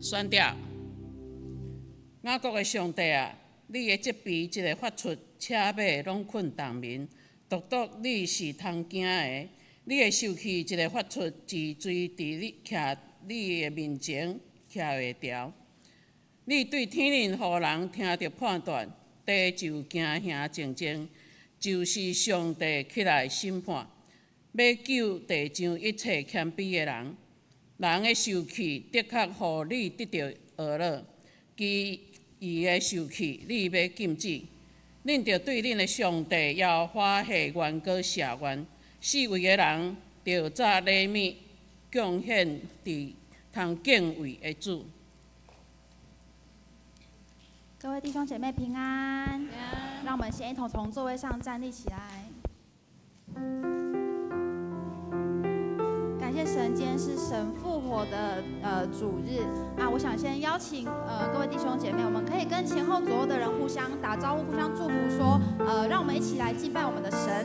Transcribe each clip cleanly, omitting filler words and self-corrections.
宣掉。雅各的上帝啊，你的責備一个發出，車馬攏睏冬眠；獨獨你是通驚的，你的受氣一个發出，脊椎佇你徛你的面前徛袂牢。你對天頂予人聽著判斷，地就驚嚇靜靜，就是上帝起來審判，欲救地上一切謙卑的人。人的受氣的確予你得著娛樂，其餘的受氣你欲禁止。恁著對恁的上帝耶和華下願閣謝願，四圍的人著紮禮物貢獻佇通敬畏的主。各位弟兄姐妹平安，讓我們先一同從座位上站立起來。感謝神，今天是神復活的主日啊！我想先邀請各位弟兄姐妹，我們可以跟前後左右的人互相打招呼，互相祝福說，讓我們一起來敬拜我們的神。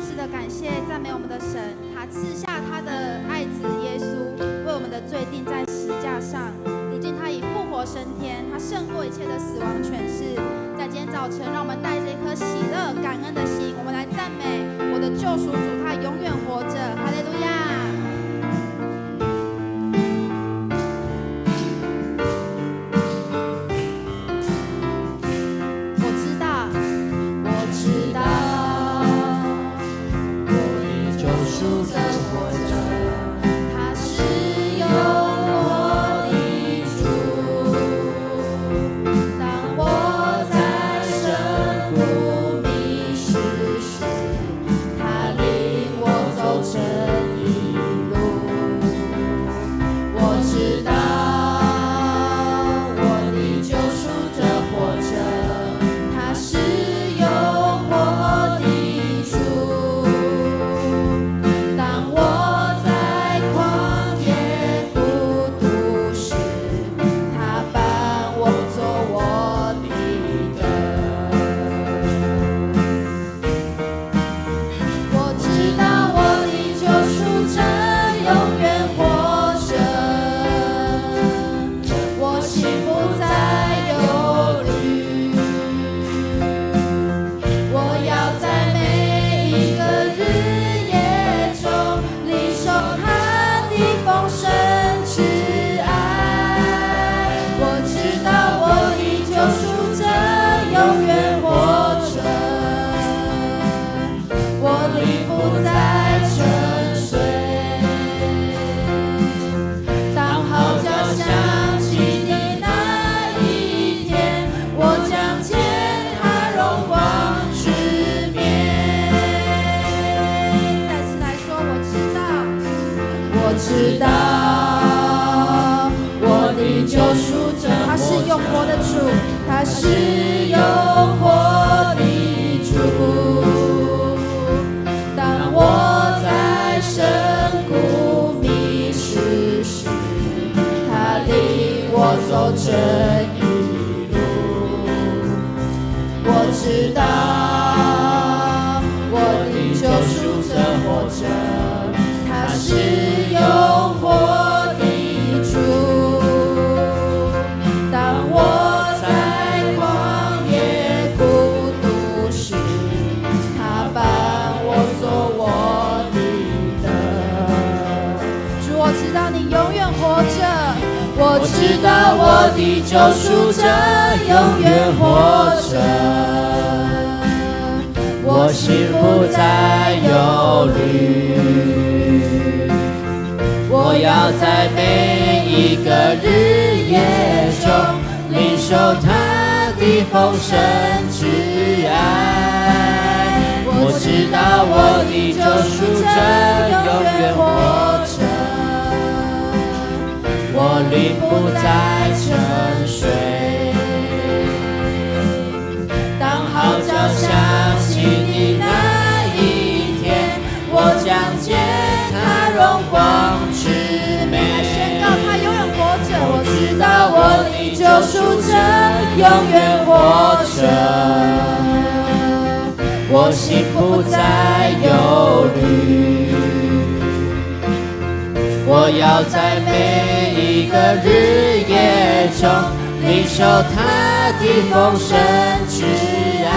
是的，感謝讚美我們的神，他賜下他的愛子耶穌，為我們的罪釘在十架上。如今他已復活升天，他勝過一切的死亡權勢。在今天早晨，讓我們帶著一顆喜樂感恩的心，我們來讚美我的救贖主，他永遠活著。哈利路亞！我知道，我知道，我的救贖主活著，他是永活的主。當我在深谷迷失時，他領我走這一路。我知道我的救贖者活著，他是永活的主。當我在曠野孤獨時，他伴我做我的燈。我知道我的救贖者永遠活著，我心不再憂慮。我要在每一個日夜中領受他的豐盛慈愛。我知道我的救贖者永遠活著，我靈不再沉睡。當號角響起的那一天，我將見他榮光之面。再次來說，我知道，我知道我的救贖者，他是永活的主，他是永活的主。當我在深谷迷失時，他領我走這一路。我知道我的救贖者活著，他是永活的主。當我在曠野孤獨時，他伴我做我的燈。主，我知道你永遠活著，我知道我的救贖者永遠活著，我心不再憂慮。我要在每一個日夜中領受他的豐盛之愛。我知道我的救贖者永遠活著，我靈不再沉睡。當號角響起的那一天，我將見他榮光之美。來宣告他永遠活著，我知道我的救贖者永遠活著，我心不再憂慮。要在每一個日夜中，領受他的豐盛之愛。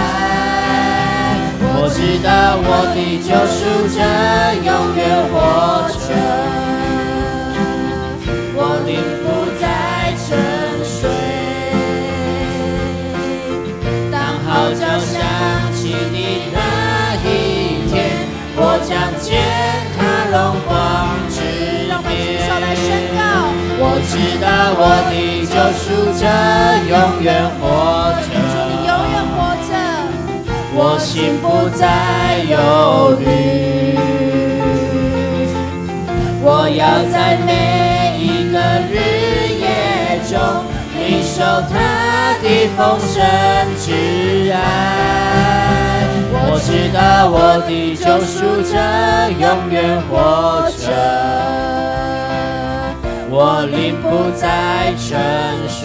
我知道我的救贖者永遠活着，我靈不再沉睡。當號角響起的那一天，我將見他榮光之讓我們舉手來宣告。我知道我的救贖者永遠活着，主，你永遠活着，我心不再憂慮。我要在每一個日夜中，領受他的豐盛之愛。我知道我的救贖者永遠活着，我靈不再沉睡。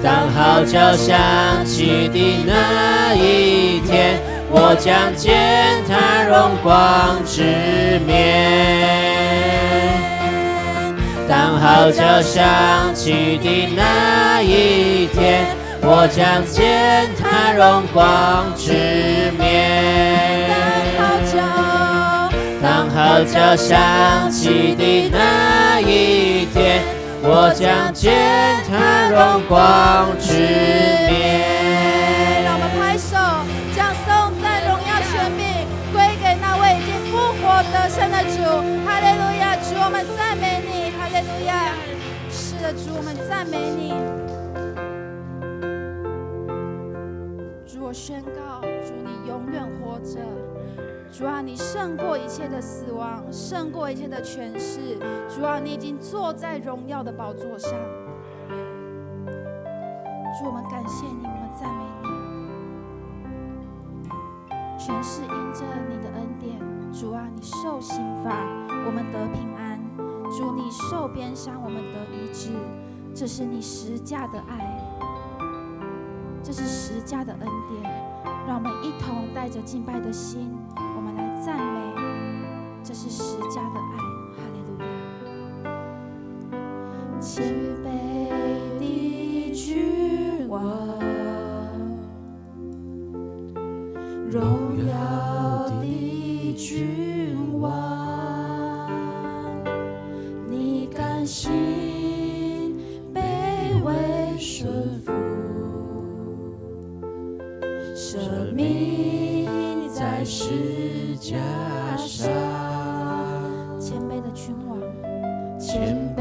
當號角響起的那一天，我將見他榮光之面。當號角響起的那一天，我將見他榮光之面。當號角，當號角響起的那一天，我將見他榮光之面。讓我們拍手，將頌讚、榮耀、權柄歸給那位已經復活得勝的主。哈利路亞！主，我們讚美你。哈利路亞！是的，主，我們讚美你。主，我宣告，主，你永遠活着。主啊，你勝過一切的死亡，勝過一切的權勢。主啊，你已經坐在榮耀的寶座上。主，我們感謝你，我們讚美你。全是因着你的恩典。主啊，你受刑罰，我們得平安；主，你受鞭傷，我們得醫治。這是你十架的愛，這是十架的恩典。讓我們一同帶着敬拜的心，我們來讚美，這是十架的愛。哈利路亞！謙卑的君王，榮耀的君王，你甘心卑微順服，捨命在十架上。謙卑的君王，謙卑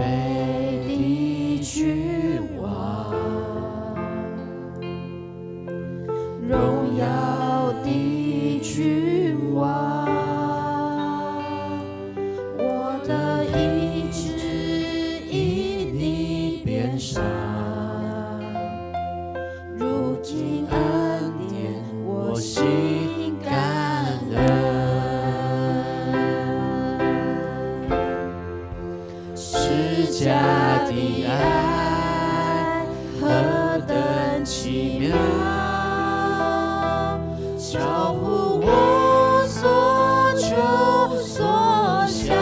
的君王，榮耀的君王，我的醫治因你鞭傷，如今恩典我心感恩。十架的愛何等奇妙，超乎我所求所想，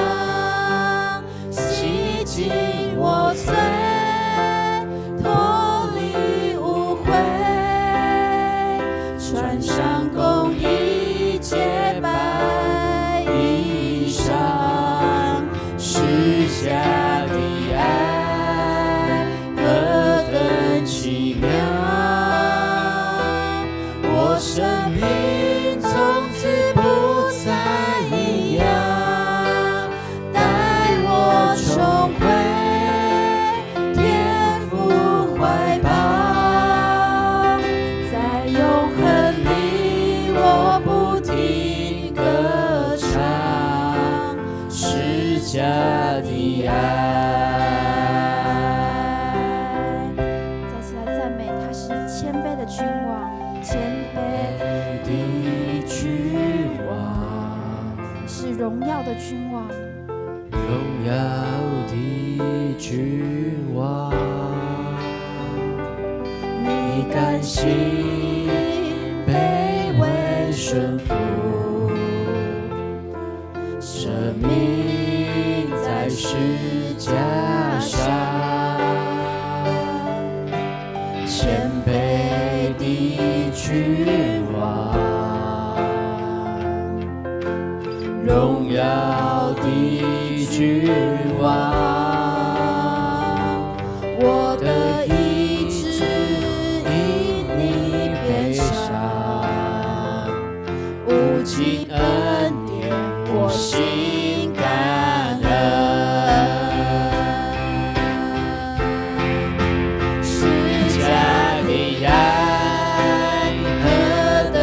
洗淨我罪，脫離污穢，穿上公義潔白衣裳，十架的愛何等奇妙，我生命從此不再一樣，帶我重回天父懷抱，在永恆裡我不停歌唱十架的愛。再次來讚美，他是謙卑的君王，謙卑的君王，是榮耀的君王，榮耀的君王，你你甘心卑微順服，捨命架上，谦卑的君王，榮耀的君王，我的意志因你變上，無盡恩典，我心感恩。十架的愛何等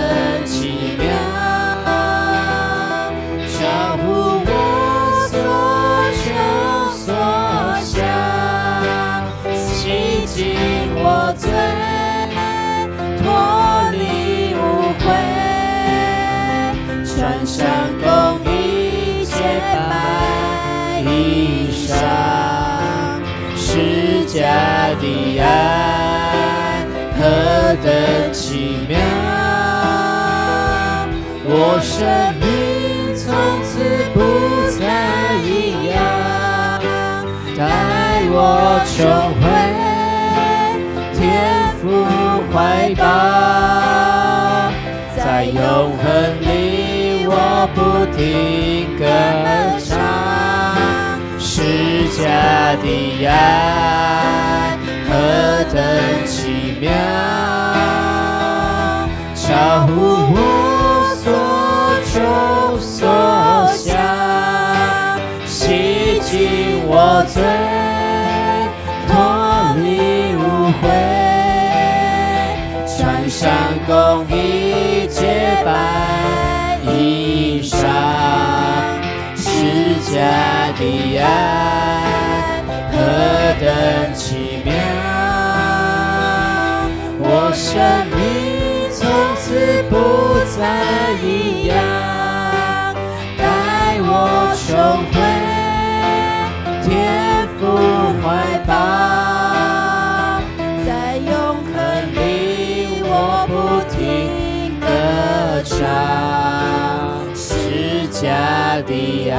奇妙，超乎我所求所想，洗淨我罪，脫離污穢，穿上公義潔白衣裳，十架的愛何等奇妙，我生命從此不再一樣，帶我重回天父懷抱，在永恆裡我不停歌唱，十架的愛何等奇妙，超乎我所求所想，洗淨我罪，脫離污穢，穿上公義潔白衣裳，十架的愛何等奇妙，我生命從此不再一樣，帶我重回天父懷抱，在永恆裡我不停歌唱，十架的愛。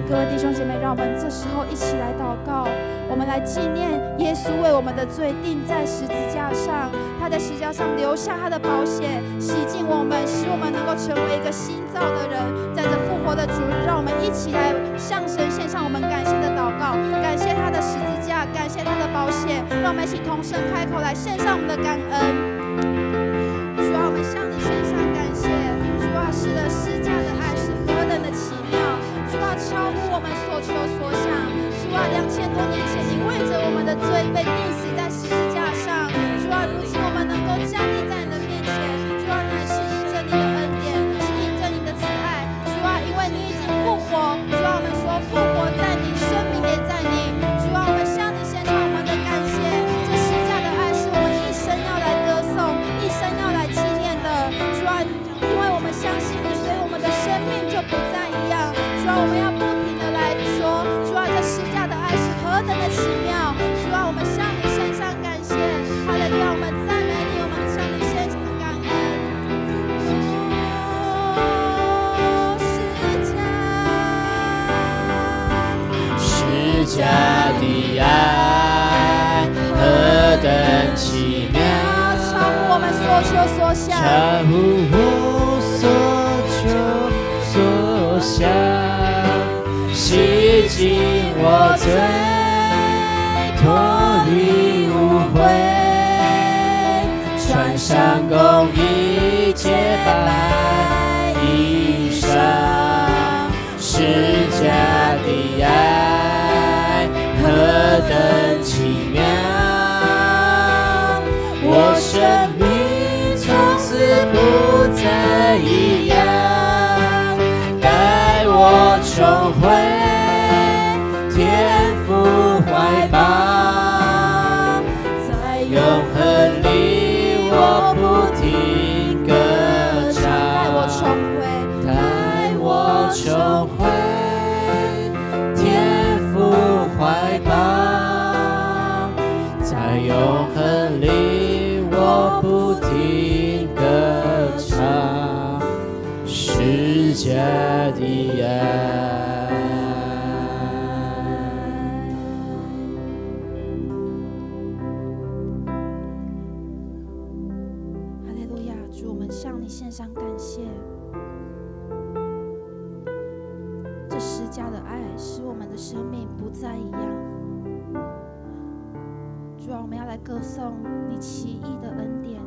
各位弟兄姐妹，讓我們這時候一起來禱告，我們來紀念耶穌為我們的罪釘在十字架上，他在十字架上留下他的寶血，洗淨我們，使我們能夠成為一個新造的人。在這復活的主日，讓我們一起來向神獻上我們感謝的禱告，感謝他的十字架，感謝他的寶血，讓我們一起同聲開口來獻上我們的感恩。主啊，我們向你獻上感謝。主啊，是的，十架的愛是何等的奇妙。主啊，超乎我們所求所想。主啊，2000多年前，你為着我們的罪被釘死在十字架上。主啊，如今我們能夠站立在你的面前，主啊，乃是因着你的恩典，是因着你的慈愛。主啊，因為你已經復活。主啊，我們說復活在你，生命也在你。主啊，我們向你獻上我們的感謝。這十架的愛是我們一生要來歌頌，一生要來紀念的。主啊，因為我們相信你，所以我們的生命就不再一樣。主啊，我們要不停的來說，主啊，這十架的愛是何等的奇妙。主啊，我們向你獻上感謝。哈利路亞，我們讚美你，我們向你獻上感恩。哦，十架，十架的愛何等奇妙，超乎我們所求所想，超乎我所求所想，洗淨我罪，脫離污穢，穿上公義潔白衣裳，十架的愛何等奇妙，我生命從此不再一樣，帶我重回天父懷抱，在永恆裡我不停歌唱，帶我重回，帶我重回天父懷抱，在永恆裡我不停歌唱，十架的愛。主，我們向你獻上感謝。這十架的愛使我們的生命不再一樣。主啊，我們要來歌頌你奇異的恩典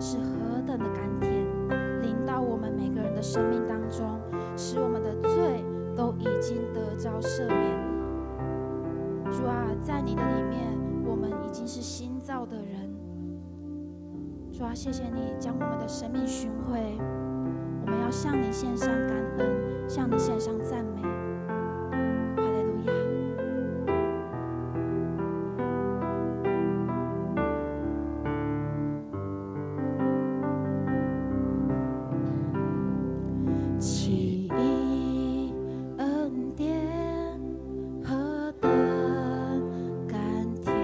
是何等的甘甜，臨到我們每個人的生命當中，使我們的罪都已經得著赦免。主啊，在你的裡面，我們已經是新造的人。主啊，謝謝你將我們的生命尋回，我們要向你獻上感恩，向你獻上讚美。哈利路亞。奇異恩典何等甘甜，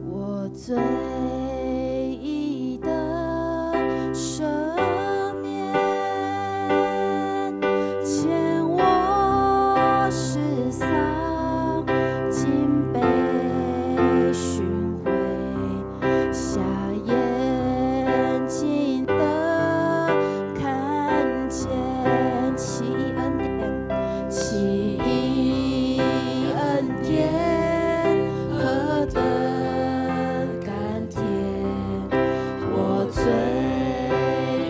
我罪已得赦免，前我失喪，今被尋回，瞎眼睛得看見，奇異恩典，奇異恩典何等甘甜，我罪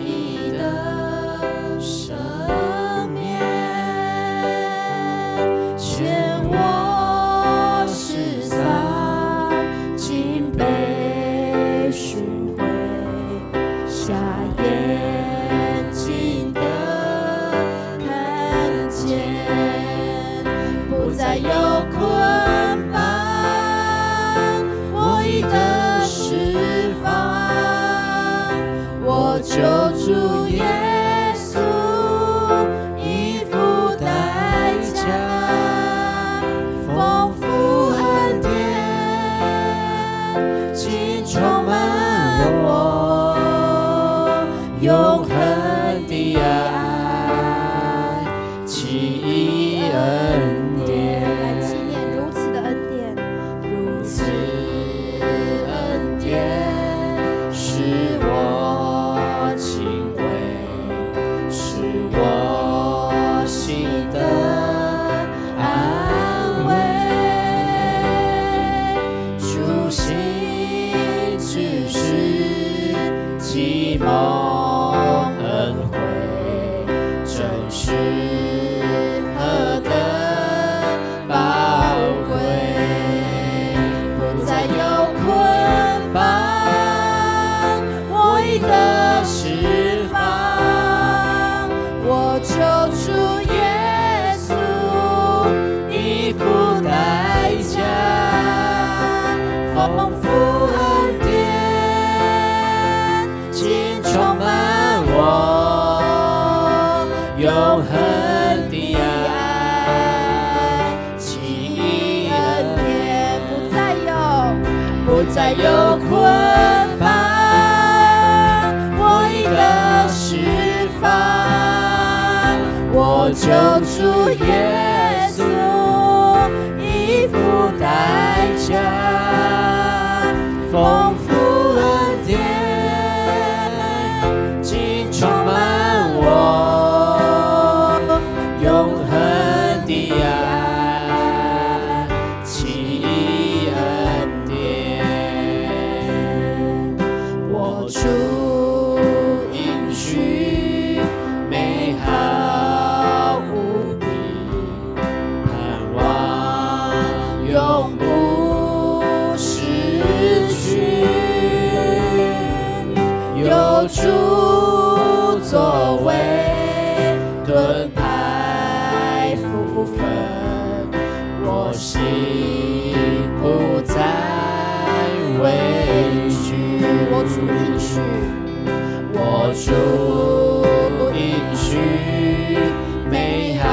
已得赦免，前我失喪，今被尋回，瞎眼睛得看見，不再有捆綁，我已得釋放，我救主耶穌已付代價，豐富恩典今充滿我，永恆的愛，奇異恩典，來紀念如此的恩典，如此恩典使我敬畏，使我心得安慰。初信之時，既蒙恩惠，真是何等寶貴，不再有捆綁，我已得釋放，我救主耶穌已付代價，豐富恩典今充滿我，永恆的愛，奇異恩典，不再有，不再有捆綁，我已得釋放，我救主耶穌已付代價，豐富恩典今充滿我，永恆的愛，奇異恩典，我主應許美好無比，盼望永不失去，有主作為盾牌福分，我心不再畏懼。我主應許，我主應許美好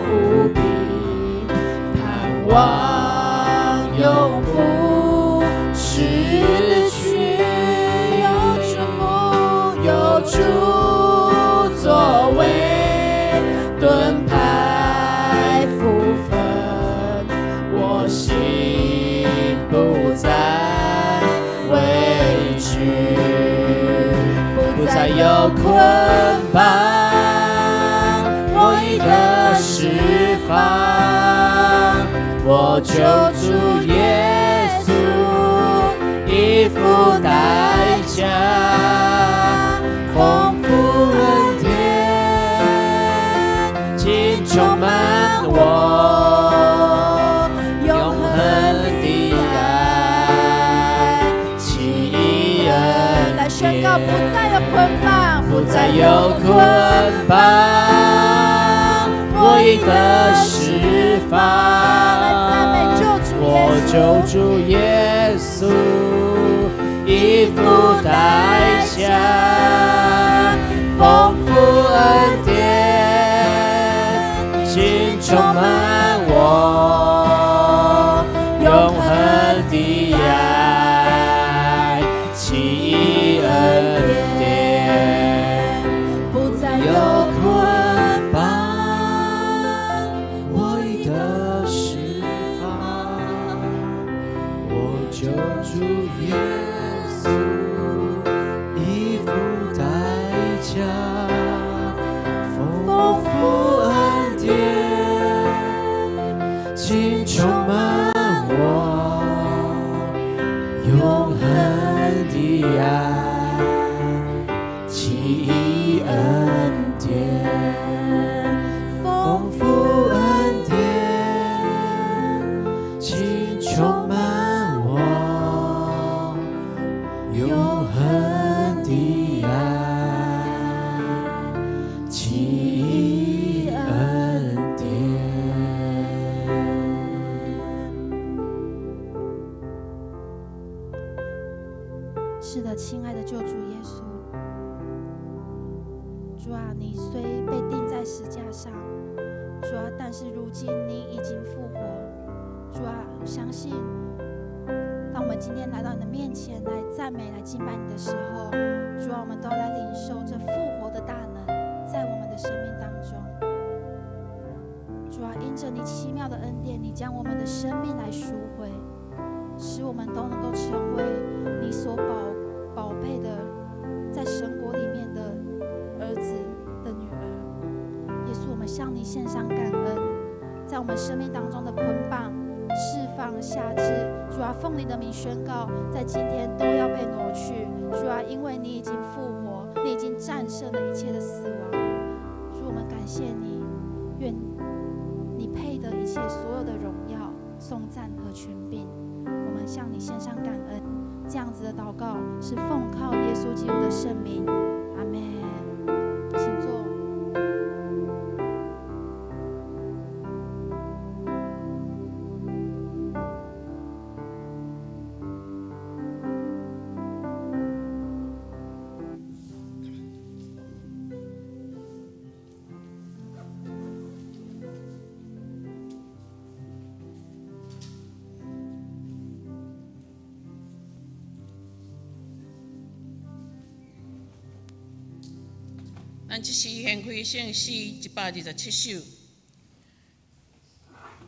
無比，盼望永不失去。有主，有主作為盾牌福分，我心不再畏懼。再有捆绑，我已得释放。我救主耶稣已付代价，丰富恩典尽充满我，永恒的爱，奇异恩来宣告，不再有捆绑，不再有捆绑，我已得释放。来赞美救主我耶稣救主耶稣已付代价，丰富恩典尽充满我，永恒的爱，奇异恩典。不再有有捆绑，我已得释放。我救主耶稣已付代价，丰富恩典尽充满我，永恒的爱，奇异恩典，丰富恩典，尽充满我，永恒的爱，奇异恩典。是的，亲爱的救主耶稣，主啊，你虽被钉在十架上，主啊，但是如今你已经复活。主啊，我相信，当我们今天来到你的面前来赞美、来敬拜你的时候，主啊，我们都要来领受这复活的大能，在我们的生命当中。主啊，因着你奇妙的恩典，你将我们的生命来赎回，使我们都能够成为你所宝贝的，在神国里面的儿子的女儿。耶稣，我们向你献上感恩，在我们生命当中的捆绑、释放、辖制，主啊，奉你的名宣告，在今天都要被挪去。主啊，因为你已经复活，你已经战胜了一切的死亡。主，我们感谢你，愿你配得一切所有的荣耀、颂赞和权柄。我们向你献上感恩，这样子的祷告是奉靠耶稣基督的圣名，阿们。请坐。咱这时献开圣诗127首。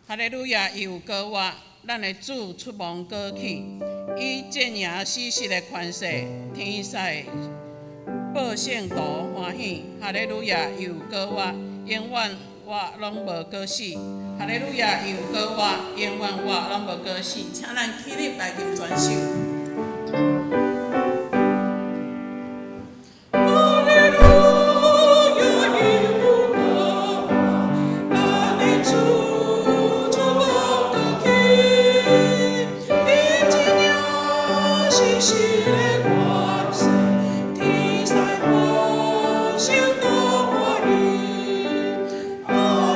哈利路亚，伊有膏我，咱的主出亡过去，以战赢死尸的权势，天使报圣徒欢喜。哈利路亚，伊有膏我，永远我拢无过死。哈利路亚，伊有膏我，永远我拢无过死。请咱起立来吟全首。哈利路亚，伊有膏我，咱的主出亡过去，以战赢死尸的权势，天使报圣徒欢喜。哈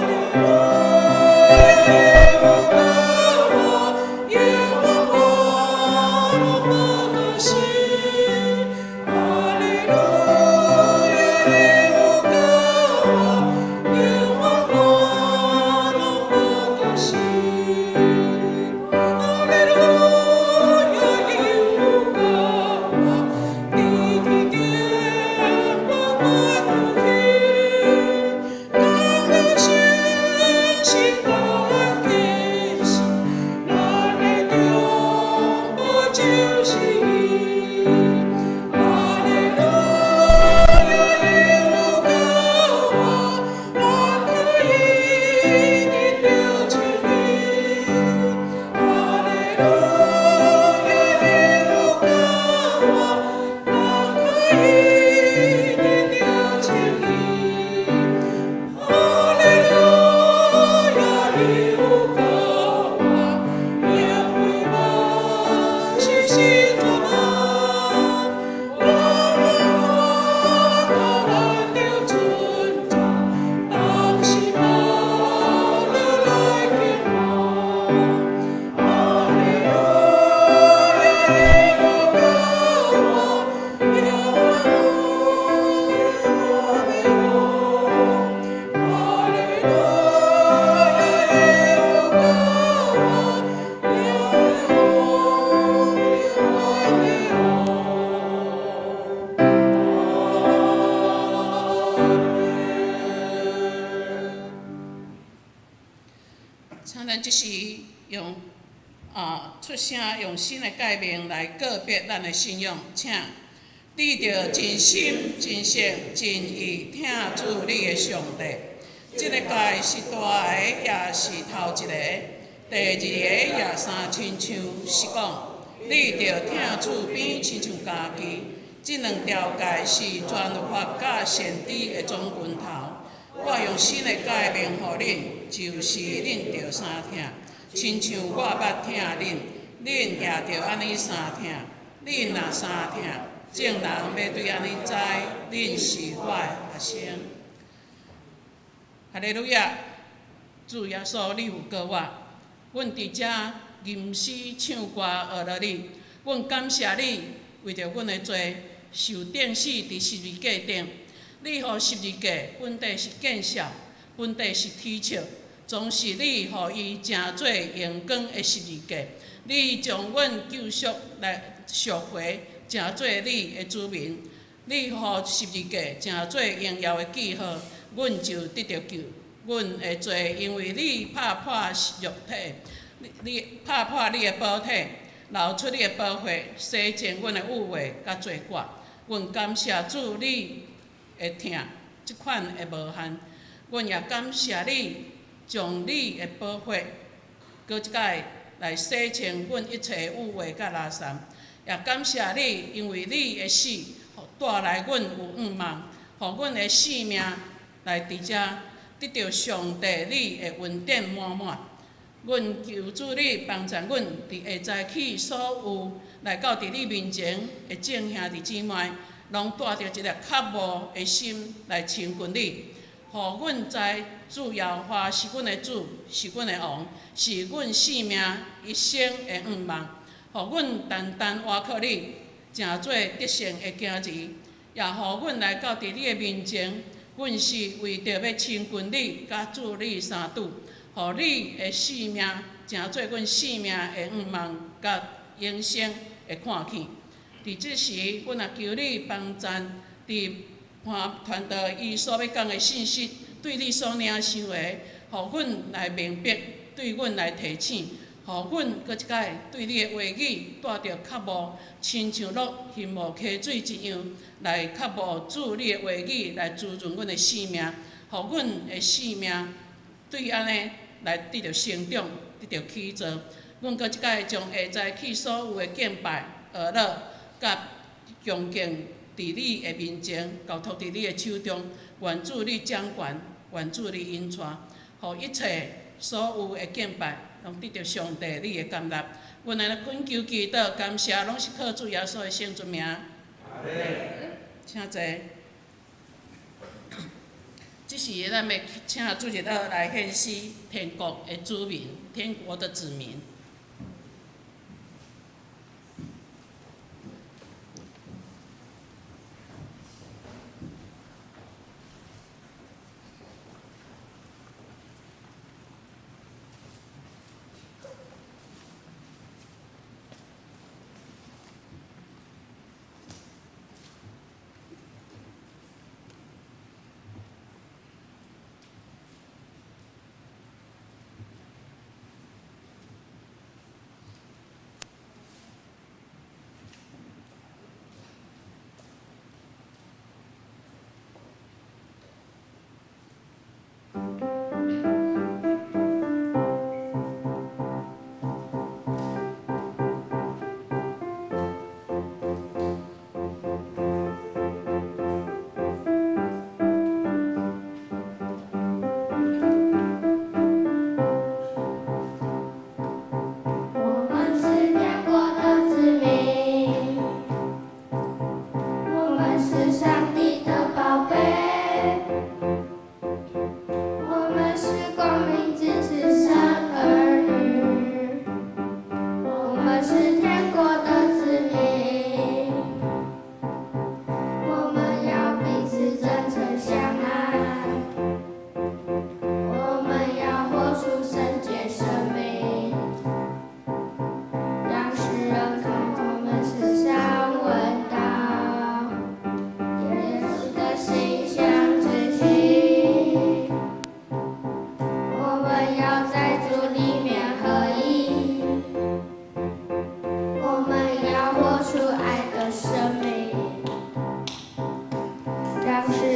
利路亚，伊有膏我，永远我拢无过死。咱這時用出聲，用新的誡命來告別咱的信仰，請你著盡心、盡性、盡意疼主你的上帝。這个誡是大的，也是頭一个。第二个也相親像，是講你著疼厝邊親像家己。這兩條誡是全律法佮先知的總拳頭。我用新的誡命予恁，就是恁著相疼，親像我捌疼恁，恁也著按呢相疼。恁若相疼，眾人欲對按呢知，恁是我的學生。哈利路亞！主耶穌，你有膏我，阮佇遮吟詩唱歌學了你，阮感謝你，為著阮的罪受釘死佇十字架頂。你予十字架本底是見笑，本底是恥笑，總是你予伊成做榮光的十字架。你將阮救贖來贖回，成做你的子民。你予十字架成做榮耀的記號，阮就得著救。阮的罪因為你拍破肉體，你拍破你的寶體，流出你的寶血，洗淨阮的污穢佮罪過。阮感謝主你的疼，這款的無限。阮也感謝你，將你的寶血，閣一擺來洗清阮一切污穢佮垃圾。也感謝你，因為你的死，帶來阮有向望，予阮的性命來佇遮得著上帝你的恩典滿滿。阮求主你幫助阮，佇下早起所有來到佇你面前的眾兄弟姊妹，攏帶著一个渴慕的心來親近你，予阮知主耶和華是阮的主，是阮的王，是阮性命一生的向望。予阮單單倚靠你，成做得勝的囝兒，也予阮來到佇你的面前，阮是為著欲親近你，佮主你相拄，予你的性命成做阮性命的向望，佮永生的看見。佇這時，阮也求你幫贊佇傳道伊所欲講的信息，對你所領受的，予阮來明白，對阮來提醒，予阮閣一擺對你的話語帶著渴慕，親像落欣慕溪水一樣，來渴慕主你的話語來滋潤阮的性命，予阮的性命對按呢來得著成長，得著起造。阮閣一擺將下早起所有的敬拜、學樂、佮恭敬，佇你的面前，交託佇你的手中，願主你掌權，願主你引帶，予一切所有的敬拜，攏得著上帝你的甘納。阮按呢懇求祈禱感謝，攏是靠主耶穌的聖尊名。請坐。這時咱欲請主日學來獻詩天國的子民，天國的子民。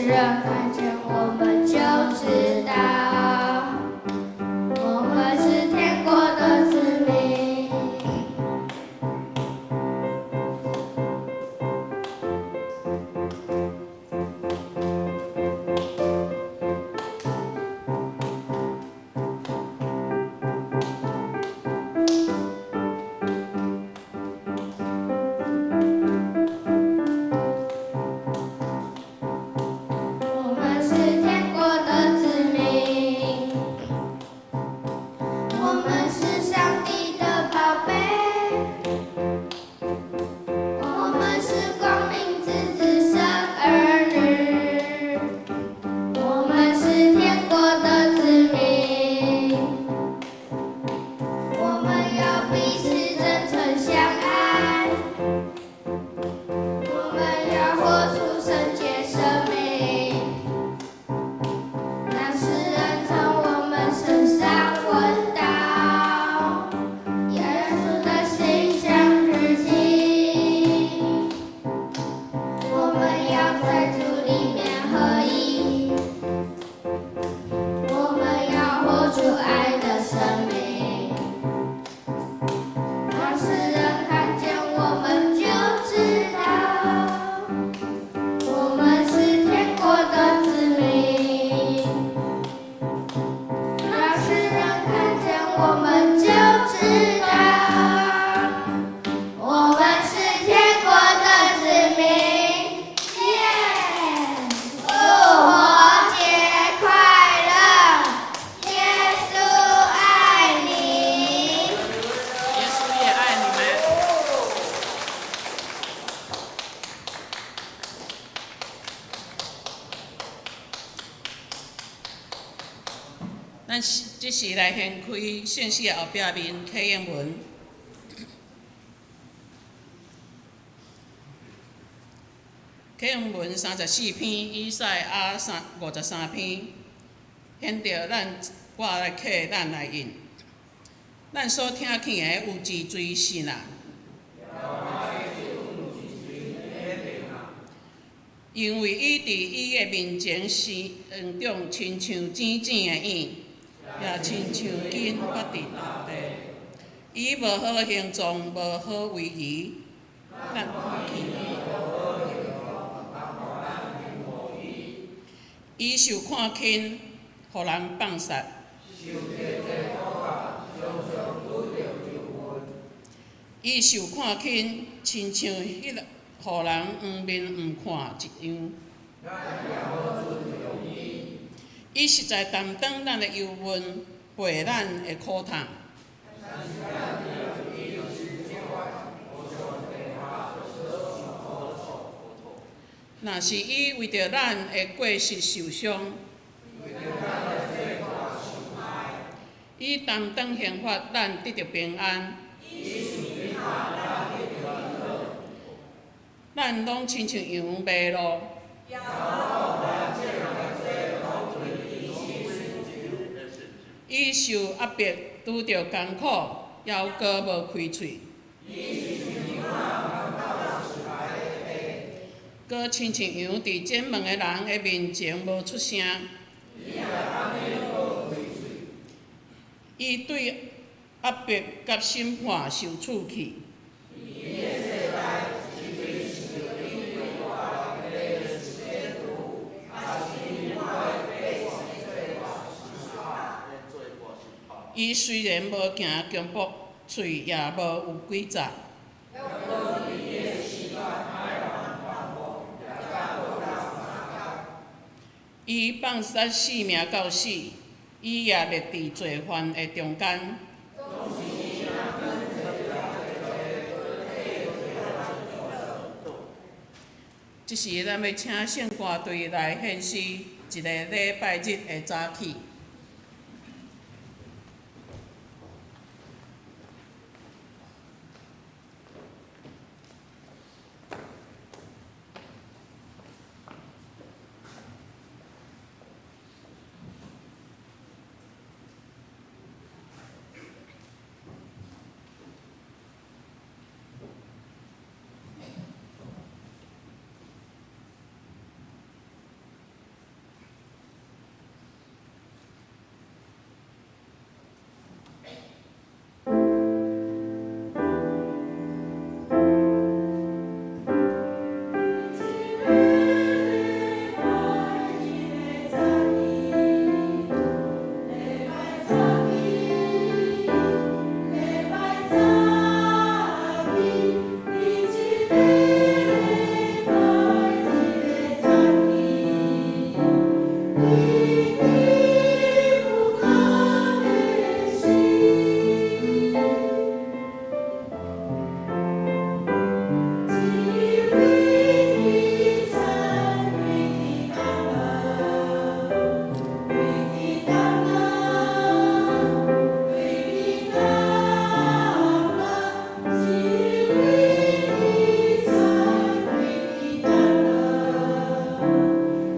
人看見我們就知道，我們是天國的子民。我們是天國的子民，我們是上帝的寶貝，我們是光明之子生兒女，我們是天國的子民，我們要彼此真誠相愛，我們要活出聖潔生命。讓世人從我們身上聞到耶穌的馨香日記。我們要在主裡面合一，我們要活出愛的生命，讓世人看見我們就知道，我們是天國的子民。讓世人看見我們就知道，我們是天國的子民。耶！復活節快樂，耶穌愛你。耶穌也愛你們。咱這時來掀開聖詩的後壁面啟應文。啟應文34篇，以賽亞53篇，現著咱我來刻，咱來印。咱所聽見的有一錐信啊，因為伊佇伊的面前生長，親像淺淺的影，也親像根發佇大地。伊無好形狀，無好威儀，咱伊受看輕，予人放殺。伊受看輕，親像彼個予人黃面毋看一樣。伊實在擔當咱的憂悶，背咱的苦痛。若是伊為著咱的過失受傷，伊擔當刑罰，咱得著平安。咱攏親像羊迷路。伊受壓迫，拄著艱苦，猶閣無開喙。閣親像羊佇剪毛的人的面前無出聲。伊對壓迫佮審判受處去。伊雖然無行強迫，喙也無有詭詐。伊放殺性命到死，伊也列佇罪犯的中間。這時，咱欲請聖歌隊來獻詩一个禮拜日的早起。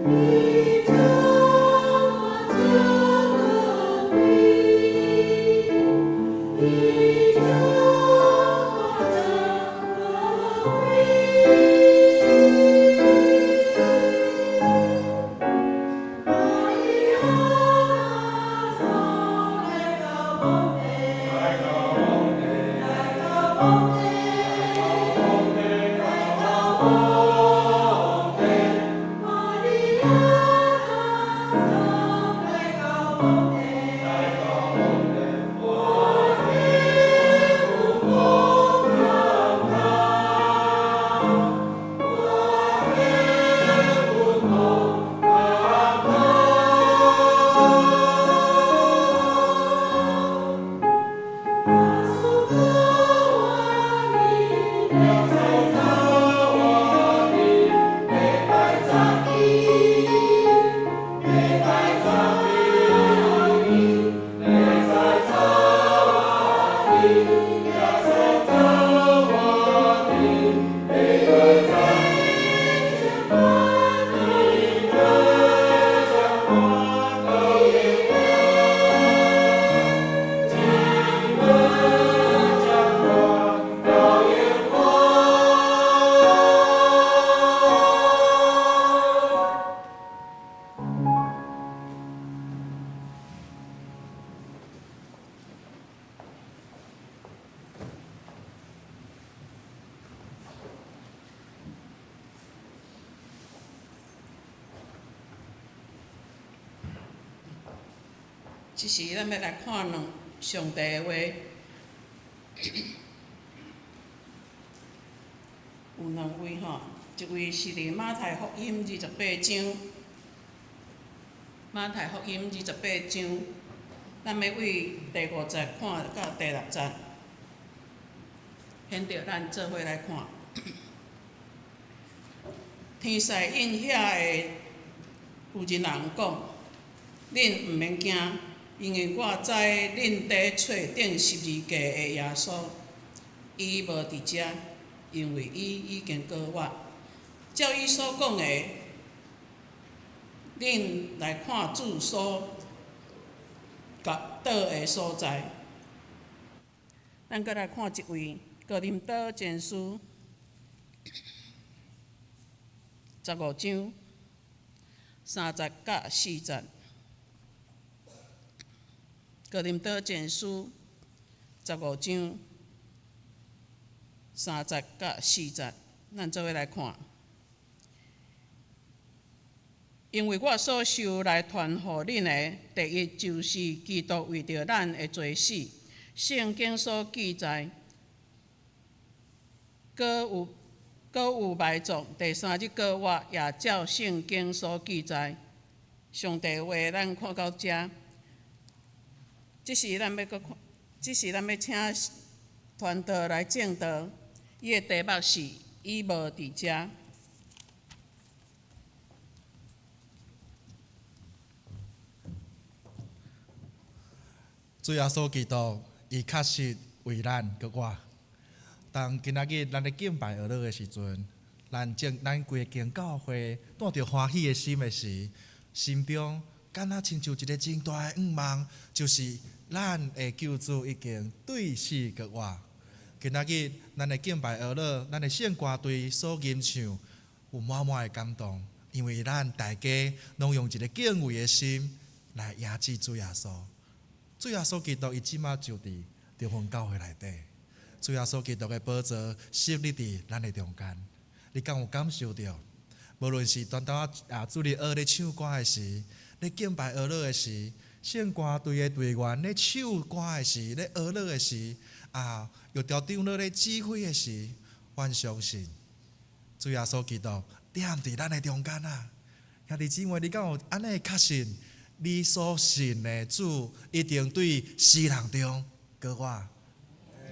你將我這個病，你將我這個病。瑪利亞那來到墓地，來到墓地，來到墓地，瑪利亞那來到墓地，我的有無感我的有無感耶穌的我的禮拜早起，禮拜早起，禮拜早起，耶穌的我的禮拜早起，將我導引我。這時，咱欲來看兩上帝的話，有兩位吼，一位是佇馬太福音二十八章，馬太福音二十八章，咱欲對第五節看到第六節，現著咱做伙來看。天使應遐个婦人講：恁毋免驚，因為我知恁佇揣釘十字架的耶穌，伊無佇遮，因為伊已經過活。照伊所講的，恁來看主所佮倒的所在。咱閣來看一位哥林多前書15章3節佮4節。哥林多前書15章3節佮4節，咱做伙來看。因為我所受來傳予恁的，第一就是基督為著咱的罪死，聖經所記載，閣有埋葬，第三日復活，也照聖經所記載。上帝話，咱看到遮。這時咱欲閣看，這時咱欲請傳道來證道，伊的題目是伊無佇遮。主耶穌基督，伊確實為咱閣活。當今仔日咱咧敬拜哀樂的時陣，咱正咱規間教會帶著歡喜的心的時，心中敢若親像一个真大的願望，就是咱的救主已經對死閣活。今仔日咱的敬拜哀樂，咱的聖歌隊所吟唱，有滿滿的感動，因為咱大家攏用一个敬畏的心來迎接主耶穌。主耶穌基督伊這馬就佇中雲教會內底，主耶穌基督的寶座設立佇咱的中間，你敢有感受著？無論是當當啊主日學咧唱歌的時，咧敬拜哀樂的時，聖歌隊的隊員咧唱歌的時，咧哀樂的時，啊，玉條長老咧指揮的時，阮相信主耶穌基督踮佇咱的中間啊！兄弟姊妹，你敢有按呢確信？你所信的主一定對死人中復活。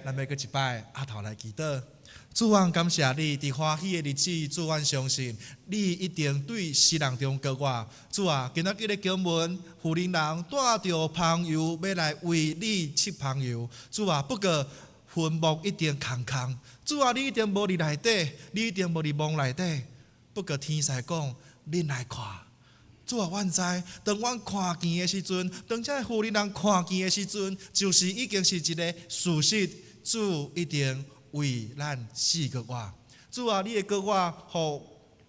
咱欲閣一擺阿頭來祈禱。主啊，感謝你，佇歡喜的日子，主阮相信你一定對死人中復活。主啊，今仔日的經文，婦人帶著香油欲來為你拭香油。主啊，不過墳墓一定空空。主啊，你一定無佇內底，你一定無佇墓內底。不過天使講，恁來看。主啊，阮知，當阮看見的時陣，當這個婦人人看見的時陣，就是已經是一個事實。主一定為咱死閣活。主啊，你的復活，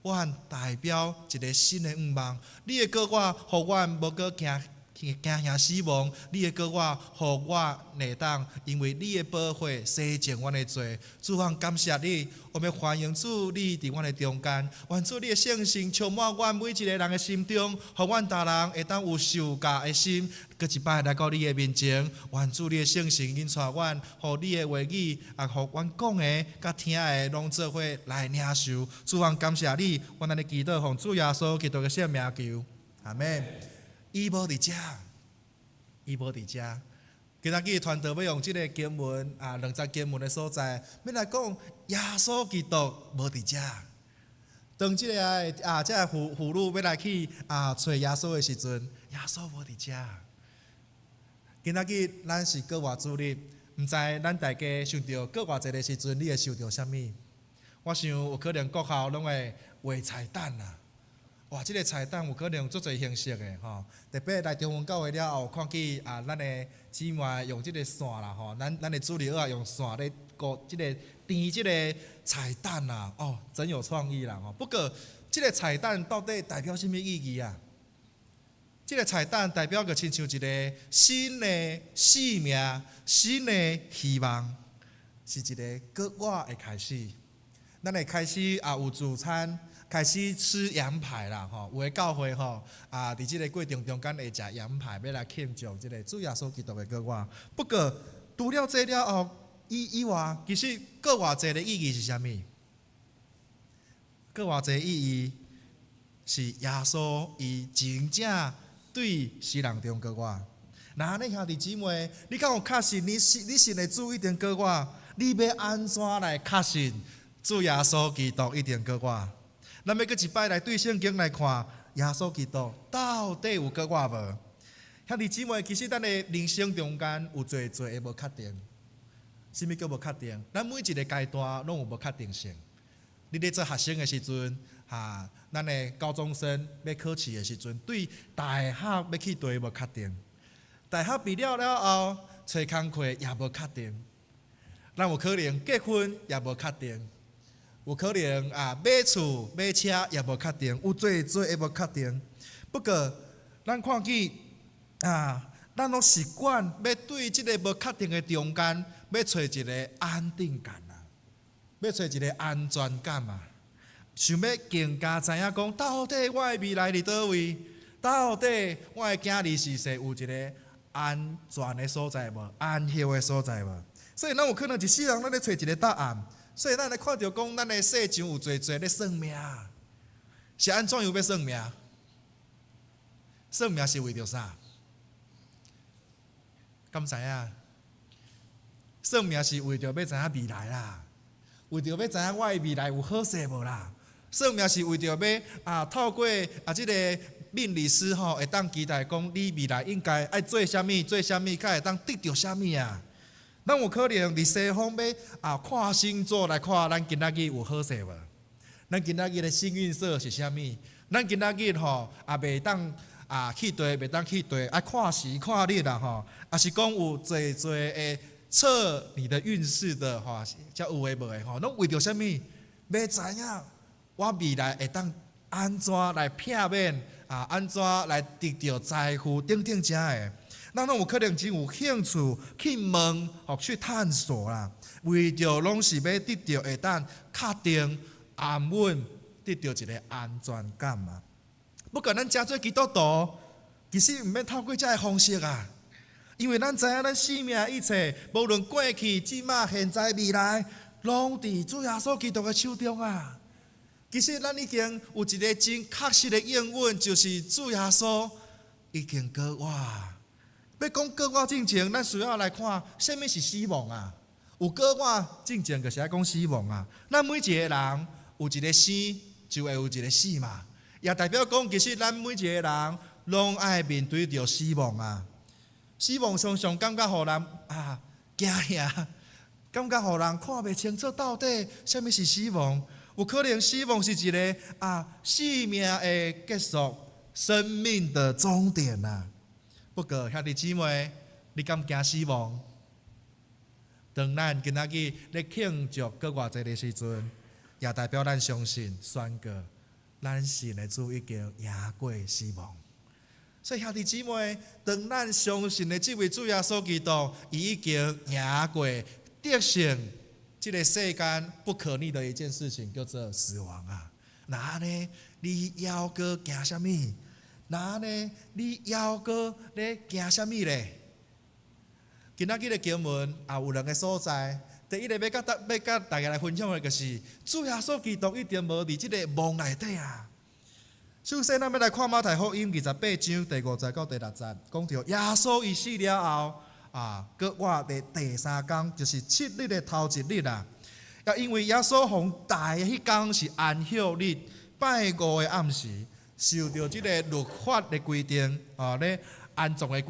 予阮代表一個新的願望。你的復活，予阮無閣驚驚嚇死亡。你的復活，予我會當因為你的寶血洗淨阮的罪。主啊，感謝你，我們歡迎主你佇阮的中間，願主你的聖神充滿阮每一個人的心中，予阮逐人會當有受教的心，閣一擺來到你的面前。願主你的聖神引帶阮，予你的話語啊，予阮講的佮聽的攏做伙來領受。主啊，感謝你，阮按呢祈禱奉主耶穌基督的聖名求，阿們。伊無佇遮，伊無佇遮。今仔日傳道欲用這个經文啊，兩節經文的所在，欲來講耶穌基督無佇遮。當這个啊，這个婦女欲來去啊揣耶穌的時陣，耶穌無佇遮。今仔日咱是復活主日，毋知咱大家想著復活節的時陣，你會想著啥物？我想有可能國校攏會畫彩蛋啦。哇！這个彩蛋有可能足濟形式的吼，特別來中雲教會了後，有看見啊，咱的姊妹用這个線啦吼，咱的主日學用線咧糊這个纏這个彩蛋啦，哦，真有創意啦吼。不過，這个彩蛋到底代表啥物意義啊？這个彩蛋代表個親像一個新的生命、新的希望，是一個復活的開始。咱會開始啊有聚餐。開始吃羊排啦，吼！有的教會吼啊，佇這个過程中間會食羊排，欲來慶祝這个主耶穌基督的復活。不過，除了這了後以外，其實復活節的意義是啥物？復活節意義是耶穌伊真正對死人中復活。若按呢兄弟姊妹，你敢有確信你信的主一定復活？你欲按怎來確信主耶穌基督一定復活？咱欲閣一擺來對聖經來看，耶穌基督到底有復活無？兄弟姊妹，其實咱的人生中間有濟濟的無確定。啥物叫無確定？咱每一个階段攏有無確定性。你咧做學生的時陣，哈，咱的高中生欲考試的時陣，對大學欲去佗無確定。大學畢業了後，揣工課也無確定。咱有可能結婚也無確定。有可能啊，買厝買車也無確定，有濟濟的無確定。不過，咱看見啊，咱攏習慣欲對這个無確定的中間，欲揣一个安定感啊，欲揣一个安全感啊，想欲更加知影講，到底我的未來佇佗位？到底我的囝兒是勢有一个安全的所在無？安歇的所在無？所以，咱有可能一世人攏咧揣一个答案。所以，咱來看著講，咱的世上有濟濟咧算命，是按怎樣欲算命？算命是為著啥？敢知影？算命是為著欲知影未來啦，為著欲知影我的未來有好勢無啦？算命是為著欲啊，透過啊這个命理師吼，會當期待講你未來應該愛做啥物，做啥物，才會當得著啥物啊？咱有可能佇西方欲啊看星座來看，咱今仔日有好勢無？咱今仔日的幸運色是啥物？咱今仔日吼啊袂當啊去佗，袂當去佗，愛看時看日啦吼，抑是講有濟濟會測你的運勢的吼，遮有的無的吼，攏為著啥物？欲知影我未來會當按怎來避免啊？按怎來得著財富等等遮的。咱攏有可能真有興趣去問，或去探索啦，為著攏是欲得著會當確定安穩，得著一个安全感嘛。不過咱成做基督徒，其實毋免透過這个方式啊，因為咱知影咱生命一切，無論過去、這馬、現在、未來，攏佇主耶穌基督的手中啊。其實咱已經有一个真確實的應允，就是主耶穌已經復活。欲講復活進前，咱需要來看啥物是死亡啊？有復活進前，就是愛講死亡啊。咱每一个人有一个生，就會有一个死嘛。也代表講，其實咱每一个人攏愛面對著死亡啊。死亡常常感覺予人啊驚嚇，感覺予人看袂清楚到底啥物是死亡。有可能死亡是一个啊生命的結束，生命的終點啊！不過兄弟姊妹，你敢驚死亡？當咱今仔日咧慶祝復活節的時陣，也代表咱相信宣告，咱信的主已經贏過死亡。所以兄弟姊妹，當咱相信的這位主耶穌基督，伊已經贏過得勝這個世間不可逆的一件事情，叫做死亡啊！那按呢，你猶閣驚啥物？那按呢，你猶閣咧驚啥物咧？今仔日的經文也有兩個所在。第一個欲佮大家來分享的，就是主耶穌基督一定無佇這個墓內底啊。首先，咱欲來看馬太福音28章第5節到第6節，講著耶穌伊死了後啊，復活的第三工，就是7日的頭一日啊。啊，因為耶穌予抬的彼工是安息日，拜五的暗時，受著這個律法的規定啊，咧安葬的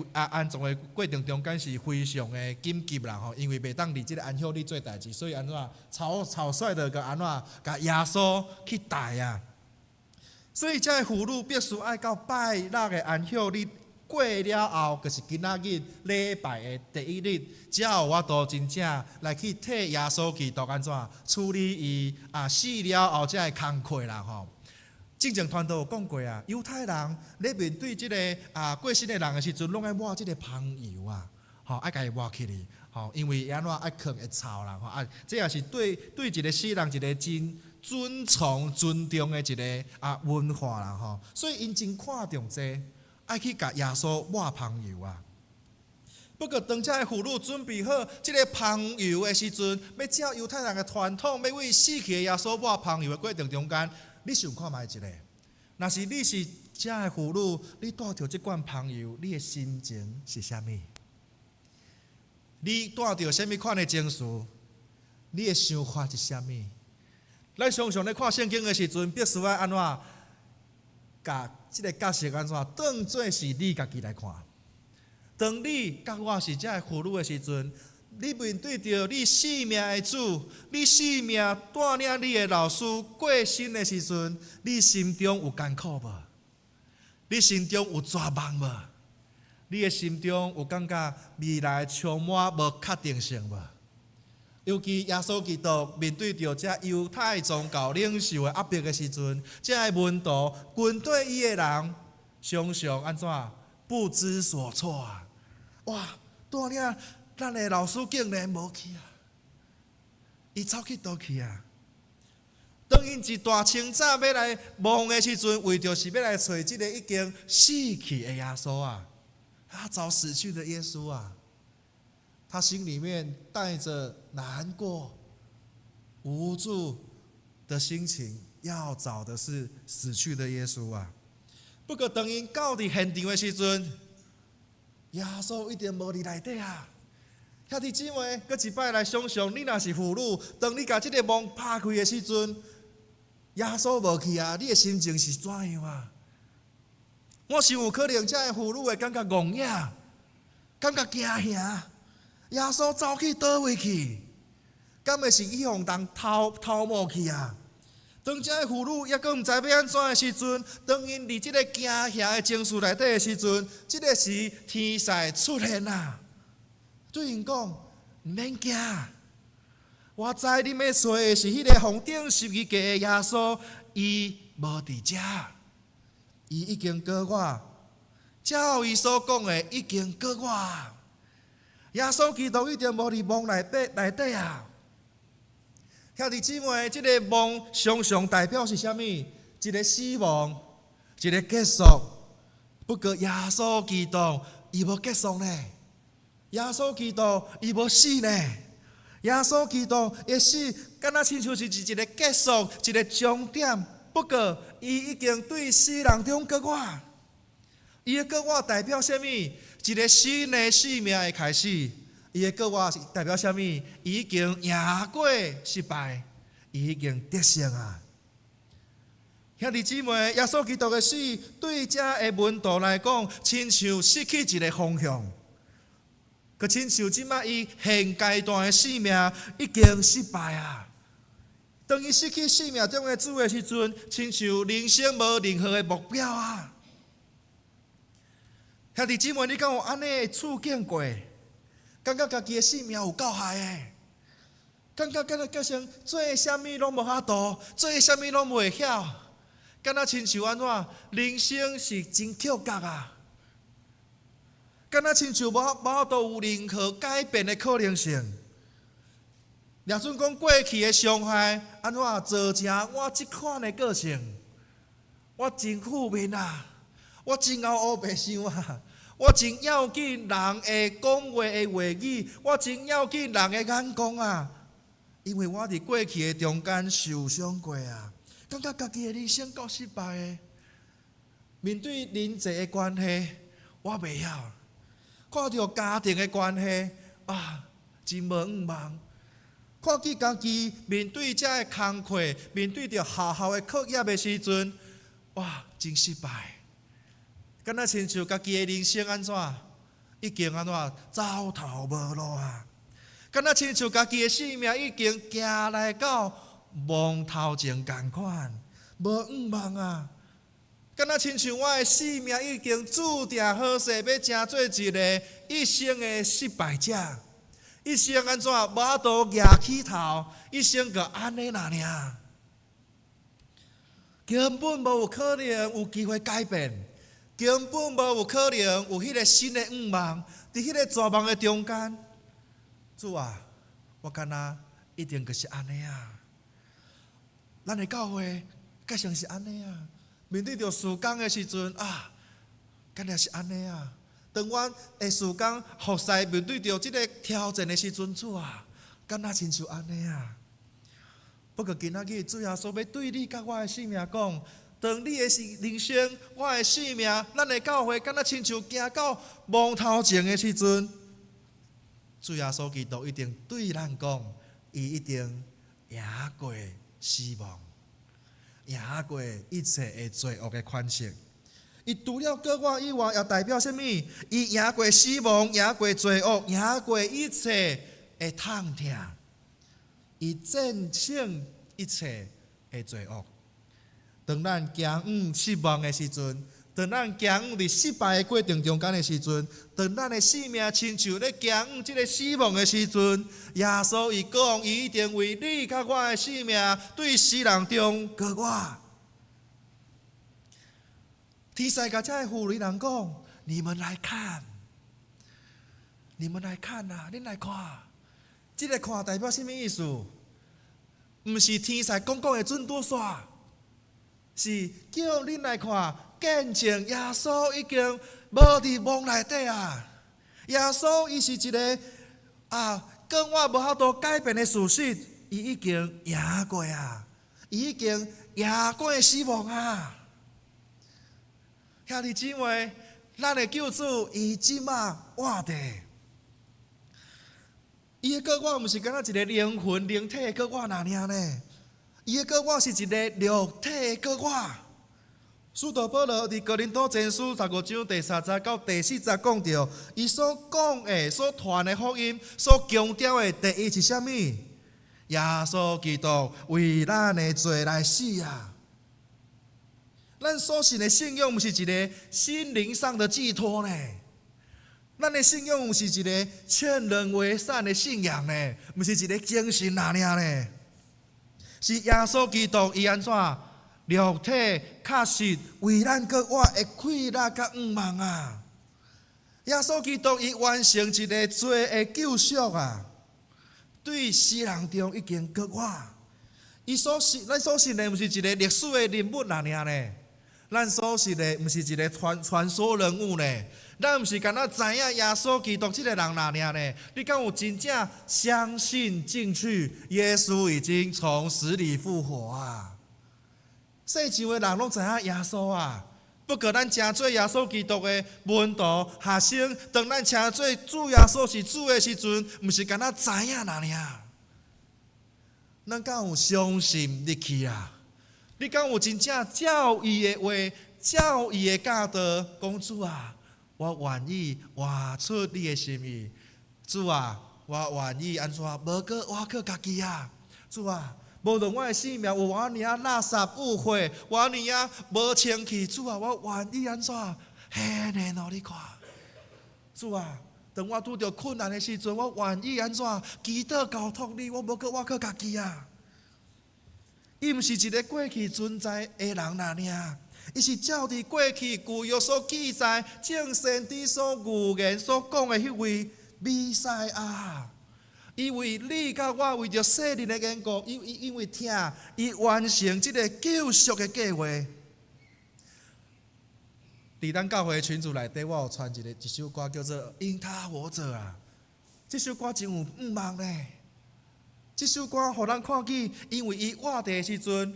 過程中間是非常的緊急啦吼，因為袂當佇這個安息日做代誌，所以按怎草草率的共按怎共耶穌去抬啊。所以這个婦女必須愛到拜六的安息日過了後，就是今仔日禮拜的第一日，才有法度真正來去替耶穌基督按怎處理伊啊死了後這个工課啦吼。之前傳道有講過啊，猶太人咧面對這個啊過身的人的時陣，攏愛抹這個香油啊，吼愛共伊抹起去，吼，因為按怎愛囥會臭啦，吼啊，這也是對一個死人一個真尊崇尊重的一個啊文化啦，吼，所以𪜶真看重這個，愛去共耶穌抹香油啊。不過當這个婦女準備好這个香油的時陣，欲照猶太人的傳統，欲為死去的耶穌抹香油的過程中間，你想看覓一下？若是你是這个婦女，你帶著這罐香油，你的心情是啥物？你帶著啥物款的情緒？你的想法是啥物？咱常常咧看聖經的時陣，必須愛按怎？共這个角色按怎當做是你家己來看。當你佮我是這个婦女的時陣，你面對著你性命的主，你性命帶領你的老師過身的時陣，你心中有艱苦無？你心中有絕望無？你的心中有感覺未來充滿無確定性無？尤其耶穌基督面對著這猶太宗教領袖的壓迫的時陣，這个門徒跟綴伊的人，常常按怎不知所措啊！哇，帶領咱的老師竟然無去啊！伊走去佗去啊？當𪜶一大清早欲來墓的時陣，為著是欲來揣這个已經死去的耶穌啊！他找死去的耶穌啊！他心裡面帶着難過、無助的心情，要找的是死去的耶穌啊！不過當𪜶到佇現場的時陣，耶穌一定無佇內底啊！兄弟姊妹，閣一擺來想象，你若是婦女，當你共這个墓拍開的時陣，耶穌無去啊，你的心情是怎樣啊？我想有可能，這个婦女會感覺戇影，感覺驚嚇。耶穌走去佗位去？敢會是去予人偷偷摸去啊？當這个婦女猶閣毋知欲按怎的時陣，當𪜶佇這个驚嚇的情緒內底的時陣，這个時天使出現啊，對𪜶講：毋免驚，我知恁欲揣的是彼个予釘十字架的耶穌，伊無佇遮，伊已經過活，照伊所講的已經過活。耶穌基督一定無佇墓內底啊！兄弟姊妹，這个墓常常代表是啥物？一个死亡，一个結束。不過耶穌基督伊無結束呢，耶穌基督伊無死呢。耶穌基督的死，敢若親像是一個結束，一個終點。不過伊已經對死人中過活。伊的過活代表啥物？一個新的生命的開始。伊的過活是代表啥物？伊已經贏過失敗，伊已經得勝啊！兄弟姊妹，耶穌基督的死對這个門徒來講，親像失去一個方向，閣親像這擺伊現階段的生命已經失敗啊！當伊失去生命中的主的時陣，親像人生無任何的目標啊！兄弟姊妹，你敢有按呢的處境過？感覺家己的性命有夠害的，感覺敢若叫成做啥物攏無法度，做啥物攏袂曉，敢若親像按怎？人生是真曲折啊！敢若親像無法度有任何改變的可能性。若準講過去的傷害，按怎造成我這款的個性？我真負面啊！我真𠢕烏白想啊！我真要緊人的講話的話語，我真要緊人的眼光啊！因為我佇過去的中間受傷過啊，感覺家己的人生夠失敗的。面對人際的關係，我袂曉；看著家庭的關係，啊，真無向望。看見家己面對這个工課，面對著學校的課業的時陣，哇，真失敗。敢若親像家己的人生按怎，已經按怎走投無路啊！敢若親像家己的性命已經行來到墓頭前仝款，無向望啊！敢若親像我的性命已經注定好勢，欲成做一个一生的失敗者，一生按怎無法度舉起頭，一生就按呢爾爾，根本無有可能有機會改變。根本無有可能有彼个新的向望，佇彼个絕望的中間，主啊，我敢若一定就是按呢啊！咱的教會敢像是按呢啊！面對著事工的時陣啊，敢若是按呢啊！當阮的事工服侍面對著這个挑戰的時陣，主啊，敢若親像按呢啊！不過今仔日主耶穌欲對你佮我的性命講。當你的人生，我的性命，咱的教會，敢若親像行到墓頭前的時陣，主耶穌基督一定對咱講，伊一定贏過死亡，贏過一切的罪惡的權勢。伊除了過活以外，也代表啥物？伊贏過死亡，贏過罪惡，贏過一切的痛疼，伊戰勝一切的罪惡。當咱行向失望的時陣，當咱行向佇失敗的過程中間的時陣，當咱的性命親像咧行向這个死亡的時陣，耶穌伊講，伊一定為你佮我的性命對死人中過活。天使共這个婦女人講：你們來看，你們來看啊！恁來看，這个看代表啥物意思？毋是天使講講的準拄煞。是叫恁來看，見證耶穌已經無佇墓內底啊！耶穌伊是一个啊，過活無法度改變的事實，伊已經贏過啊！伊已經贏過死亡啊！兄弟姊妹，咱的救主伊這馬活著，伊的過活毋是敢若一个靈魂靈體的過活爾爾呢？伊的過活是一个肉體的過活。使徒保羅佇哥林多前書15章第三節到第四節講著，伊所講的、所傳的福音、所強調的第一是啥物？耶穌基督為咱的罪來死啊！咱所信的信仰毋是一个心靈上的寄託呢？咱的信仰毋是一个勸人為善的信仰呢？毋是一个精神爾爾呢？是耶穌基督伊按怎肉體確實為咱過活的氣力佮向望啊！耶穌基督伊完成一个罪的救贖啊！對死人中已經過活。伊所信，咱所信的毋是一个歷史的人物爾爾呢？咱所信的毋是一个傳說人物呢？咱毋是干焦知影耶穌基督這个人爾爾呢？你敢有真正相信進去？耶穌已經從死裡復活啊！世上的人攏知影耶穌啊，不過咱成做耶穌基督的門徒學生，當咱稱做主耶穌是主的時陣，毋是干焦知影爾爾。咱敢有相信入去啊？你敢有真正照伊的話，照伊的教導，講主啊，我願意活出你的心意。主啊，我願意按怎？無閣活靠家己啊！主啊，無論我的性命有偌爾仔垃圾污穢，偌爾仔無清氣，主啊，我願意按怎？顯現予你看。主啊，當我拄著困難的時陣，我願意按怎祈禱交託你，我無閣倚靠家己啊。伊毋是一个過去存在的人爾爾，伊是照佇過去舊約所記載、眾先知所預言所講的彼位彌賽亞。伊為你佮我為著世人的緣故，伊因為疼，伊完成這个救贖的計劃。佇咱教會群組內底，我有傳一首歌叫做《因他活著》啊。這首歌真有向望呢。這首歌予咱看見，因為伊活佇的時陣，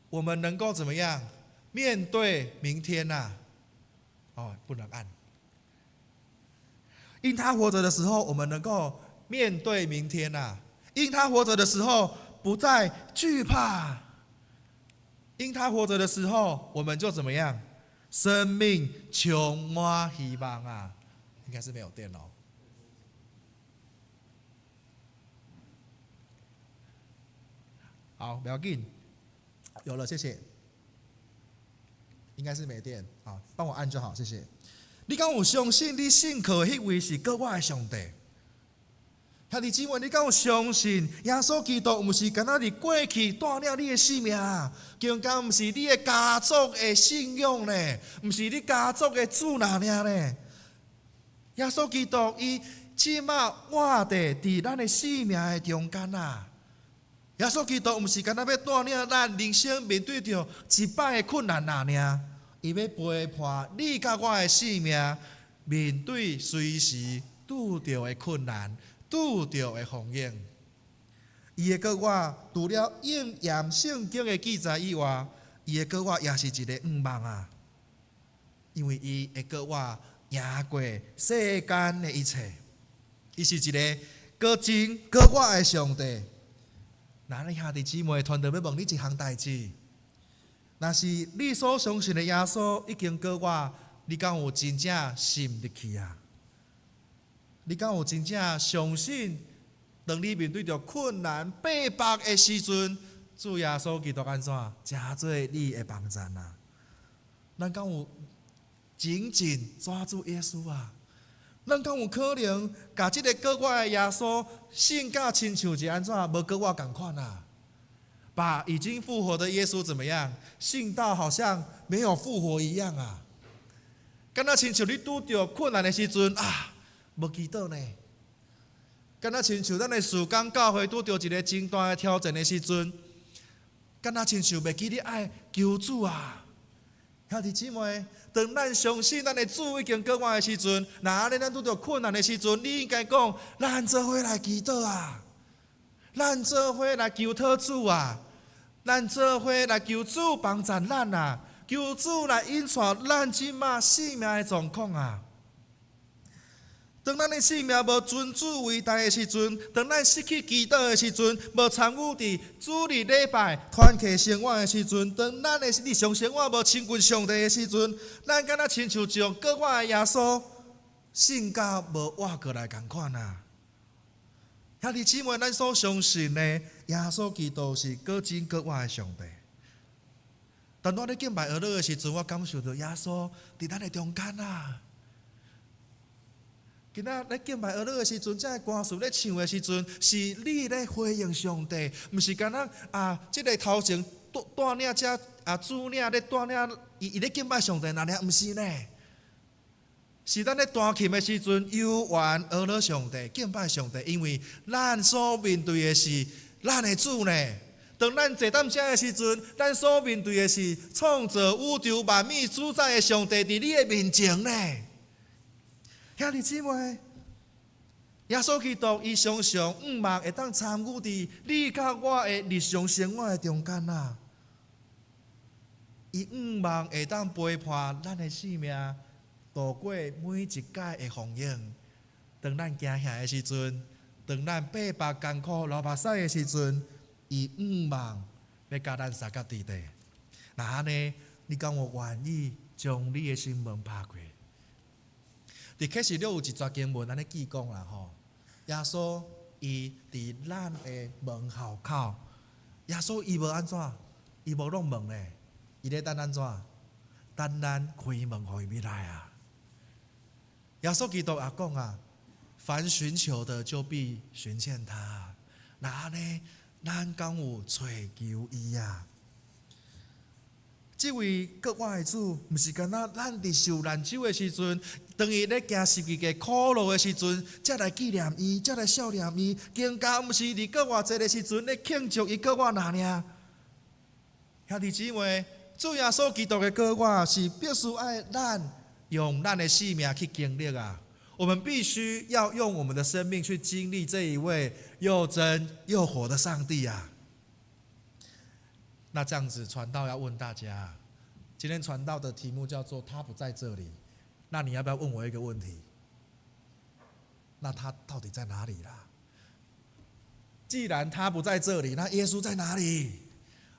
我們能夠怎麼樣面對明天啊？哦，不能按。因他活著的時候，我們能夠面對明天啊！因他活著的時候，不再懼怕。因他活著的時候，我們就怎麼樣？生命充滿希望啊！應該是沒有電哦。好，不要緊，有了，謝謝。應該是沒電，好，幫我按就好，謝謝。你敢有相信你信靠的彼位是閣活的上帝？兄弟姊妹，你敢有相信耶穌基督毋是干焦佇過去帶領你的生命，更加毋是你的家族的信仰呢？毋是你家族的主爾爾呢？耶穌基督伊這馬活佇咱的生命的中間啊！耶穌基督毋是干焦欲帶領咱人生面對著一擺的困難爾爾，伊欲陪伴你佮我的生命，面對隨時拄著的困難。拄著的風雨，伊會閣活，除了應驗聖經的記載以外，伊會閣活也是一个向望啊！因為伊會閣活贏過世間的一切，伊是一个閣真閣活的上帝。那你兄弟姊妹，團隊欲問你一項代誌，若是你所相信的耶穌已經閣活，你敢有真正信入去啊？你敢有真正相信，當你面對著困難、逼迫的時陣，主耶穌基督按怎成做你的幫贊啊？咱敢有緊緊抓住耶穌啊？咱敢有可能共這个閣活的耶穌信甲親像是按怎無閣活仝款啊？把已經復活的耶穌怎麼樣？信到好像沒有復活一樣啊？敢若親像你拄著困難的時陣啊，無祈禱呢？敢若親像咱的事工教會拄著一个真大的挑戰的時陣，敢若親像袂記得愛求主啊！兄弟姊妹，當咱相信咱的主已經閣活的時陣，若按呢咱拄著困難的時陣，你應該講：咱做伙來祈禱啊！咱做伙來求討主啊！咱做伙來求主幫贊咱啊！求主來引帶咱這馬生命的狀況啊！當咱的生命無尊主為大的時陣，當咱失去祈禱的時陣，無參與佇主日禮拜團契生活的時陣，當咱的日常生活無親近上帝的時陣，咱敢若親像將閣活的耶穌信甲無活過來仝款啊！兄弟姊妹，咱所相信的耶穌基督是閣真閣活的上帝。當我咧敬拜哀樂的時陣，我感受著耶穌佇咱的中間啊！今仔咧敬拜哀樂的時陣，這个歌詞咧唱的時陣，是你咧回應上帝，毋是干焦啊！這个頭前帶帶領者啊，主領咧帶領伊伊咧敬拜上帝，爾爾毋是呢？是咱咧彈琴的時陣，猶原哀樂上帝，敬拜上帝，因為咱所面對的是咱的主呢。當咱坐踮遮的時陣，咱所面對的是創造宇宙萬物主宰的上帝，佇你的面前呢。兄弟姊妹，耶穌基督伊常常向望會當參與佇你佮我的日常生活的中間啊！伊向望會當陪伴咱的生命度過每一擺的風雨。當咱驚嚇的時陣，當咱百般艱苦流目屎的時陣，伊向望欲佮咱相佮佇底。若按呢，你敢有願意將你的心門拍開？佇啟示錄有一節經文按呢記講啦吼，耶穌伊佇咱的門後口，耶穌伊無按怎，伊無弄門咧，伊咧等按怎？等咱開門予伊入來啊！耶穌基督也講啊，凡尋求的就必尋見他。若按呢，咱敢有揣求伊啊？這位復活的主，毋是干焦咱佇受難週的時陣，當伊咧行十字架苦路的時陣，才來紀念伊，才來數念伊。更加毋是佇復活節的時陣咧慶祝伊復活爾爾。兄弟姊妹，主耶穌基督的復活是必須愛咱用咱的生命去經歷啊！我們必須要用我們的生命去經歷這一位又真又活的上帝啊！那這樣子，傳道要問大家，今天傳道的題目叫做“他不在這裡”，那你要不要問我一個問題？那他到底在哪裡啦？既然他不在這裡，那耶穌在哪裡？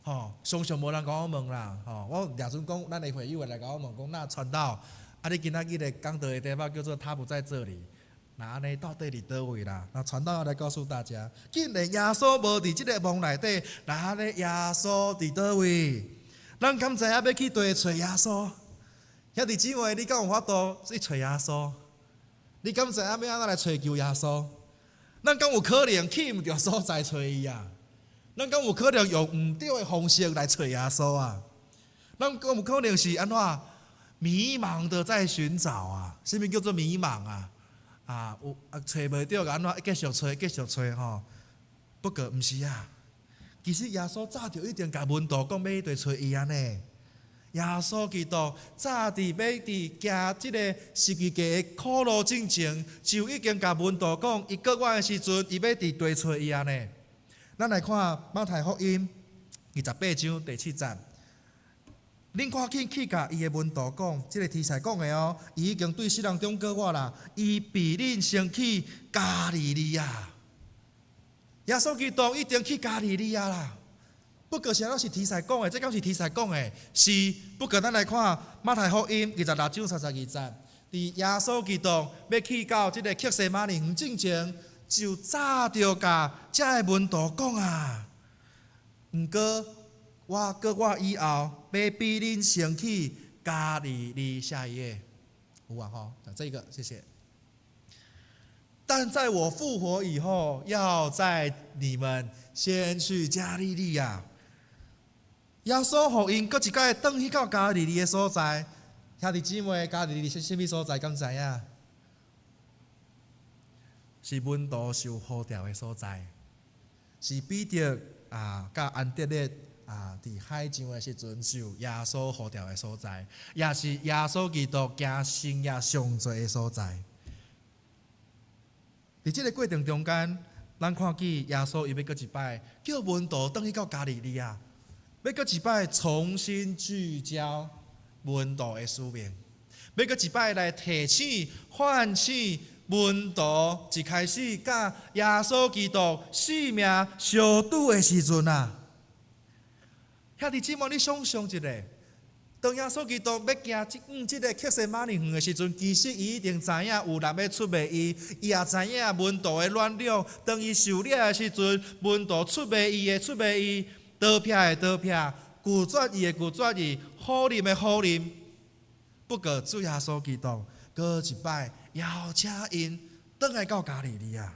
吼，常常無人共我問啦，吼，我掠準講，咱的會友會來共我問講，那傳道，啊，你今仔日的講道的題目叫做“他不在這裡”，那按呢到底佇佗位啦？那傳道要來告訴大家，既然耶穌無佇這个墓內底，那按呢耶穌佇佗位？咱敢知影欲去佗揣耶穌？兄弟姊妹，你敢有法度去揣耶穌？你敢知影欲按怎來揣求耶穌？咱敢有可能去毋著所在揣伊啊？咱敢有可能用毋對的方式來揣耶穌啊？咱敢有可能是按怎迷茫的在尋找啊？啥物叫做迷茫啊？啊，有啊，揣袂著，按怎繼續揣，繼續揣吼？不過毋是啊，其實耶穌早就已經共門徒講欲去揣伊啊呢。耶穌基督早佇欲佇行這个十字架的苦路進前，就已經共門徒講，伊復活的時陣，伊欲佇佗揣伊啊呢。咱來看馬太福音28章第7節。恁趕緊去共伊的門徒講，這个天使講的哦，伊已經對死人中復活啦，伊比恁先去加利利亞。耶穌基督已經去加利利亞啦。不過啥物是天使講的？這敢是天使講的？是。不過咱來看馬太福音26章32節，佇耶穌基督欲去到這个客西馬尼園進前，就早就共遮的門徒講啊。毋過我復活以後，欲比恁先去加利利。下一頁，有啊吼，這個謝謝。但在我復活以後，要在你們先去加利利亞。耶穌予𪜶閣一擺轉去到加利利的所在，兄弟姊妹，加利利是啥物所在？敢知影？是門徒受呼召的所在，是彼得啊，佮安德烈啊，佇海上的時陣受耶穌呼召的所在，也是耶穌基督行神蹟上濟的所在。佇這个過程中間，咱看見耶穌伊欲閣一擺叫門徒轉去到加利利亞，欲閣一擺重新聚焦門徒的使命，欲閣一擺來提醒、喚醒門徒一開始佮耶穌基督性命相拄的時陣啊！兄弟姊妹，你想象一下，當耶穌基督欲行這個客西馬尼園的時陣，其實伊一定知影有人欲出賣伊，伊也知影門徒的軟弱。當伊受掠的時陣，門徒出賣伊的出賣伊，刀劈的刀劈，拒絕伊的拒絕伊，否認的否認。不過主耶穌基督閣一擺邀請𪜶轉來到加利利亞，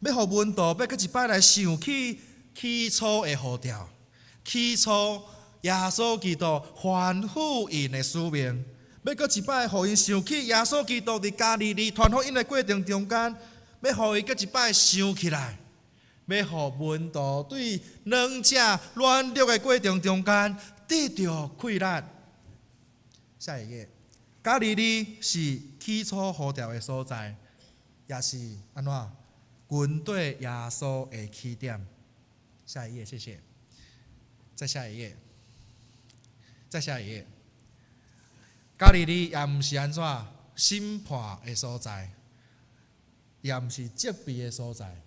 欲予門徒欲閣一擺來想起起初的呼召，起初耶穌基督吩咐𪜶的使命，欲閣一擺予𪜶想起耶穌基督佇加利利傳福音的過程中間，欲予𪜶閣一擺想起來，欲予門徒對軟者軟弱的過程中間得著氣力。下一頁，加利利是起初呼召的所在，也是按怎跟綴耶穌的起點。下一頁，謝謝。再下一頁，再下一頁。加利利也毋是按怎審判的所在，也毋是責備的所在。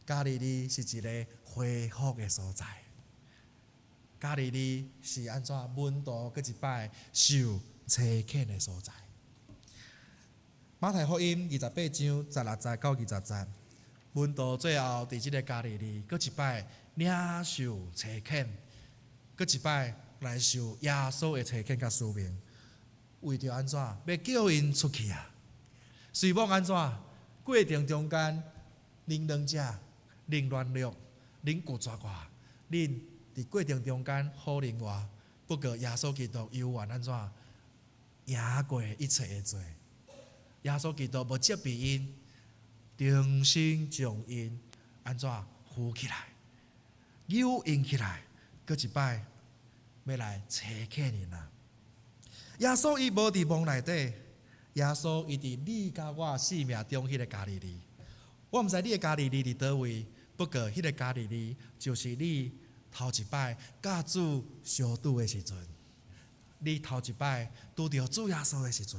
加利利是一个恢復的所在。加利利是按怎門徒閣一擺受差遣的所在。馬太福音28章16節到20節，門徒最後佇這个加利利閣一擺領受差遣，閣一擺來受耶穌的差遣佮使命。為著按怎欲叫𪜶出去啊？雖罔按怎過程中間，恁軟弱、恁軟弱、恁拒絕我，恁佇過程中間否認我。不過耶穌基督猶原按怎贏過一切的罪？耶穌基督無責備𪜶，重新將𪜶按怎扶起來，扭𪜶起來，閣一擺欲來差遣𪜶啊！耶穌伊無佇墓內底，耶穌伊佇你佮我生命中彼个加利利。我毋知你的加利利佇佗位，不過彼个加利利就是你頭一擺佮主相拄的時陣，你頭一擺拄著主耶穌的時陣，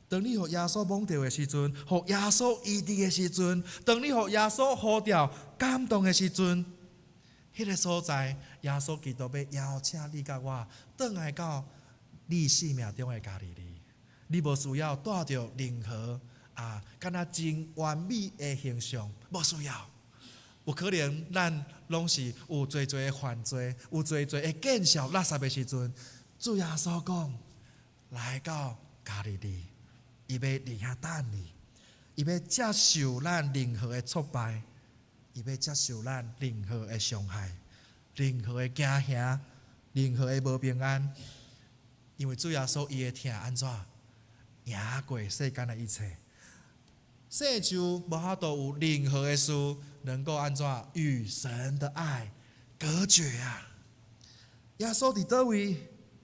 當你予耶穌摸著的時陣，予耶穌醫治的時陣，當你予耶穌呼召感動的時陣，彼个所在，耶穌基督欲邀請你佮我轉來到你生命中的加利利。你無需要帶著任何啊，敢若真完美的形象，無需要。有可能咱攏是有濟濟的犯罪，有濟濟的見笑垃圾的時陣，主耶穌講來到加利利，伊欲佇遐等你，伊欲接受咱任何的挫敗，伊欲接受咱任何的傷害，任何的驚嚇，任何的無平安，因為主耶穌伊的疼按怎贏過世間的一切。世上無法度有任何的事能夠按怎與神的愛隔絕啊！耶穌佇佗位，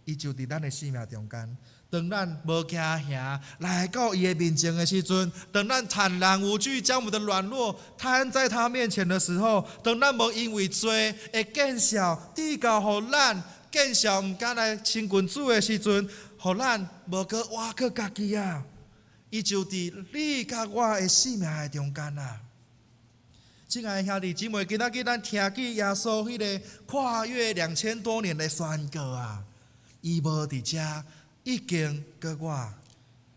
伊就佇咱的生命中間。當咱無驚嚇來到伊的面前的時陣，當咱坦然無懼將我們的軟弱攤在他面前的時候，當咱無因為罪的見笑，致到予咱見笑毋敢來親近主的時陣，予咱無閣活過家己啊！伊就佇你佮我的生命的中間啊！親愛的兄弟姊妹，今仔日咱聽見耶穌彼个跨越2000多年的宣告啊！伊無佇遮，已經閣活。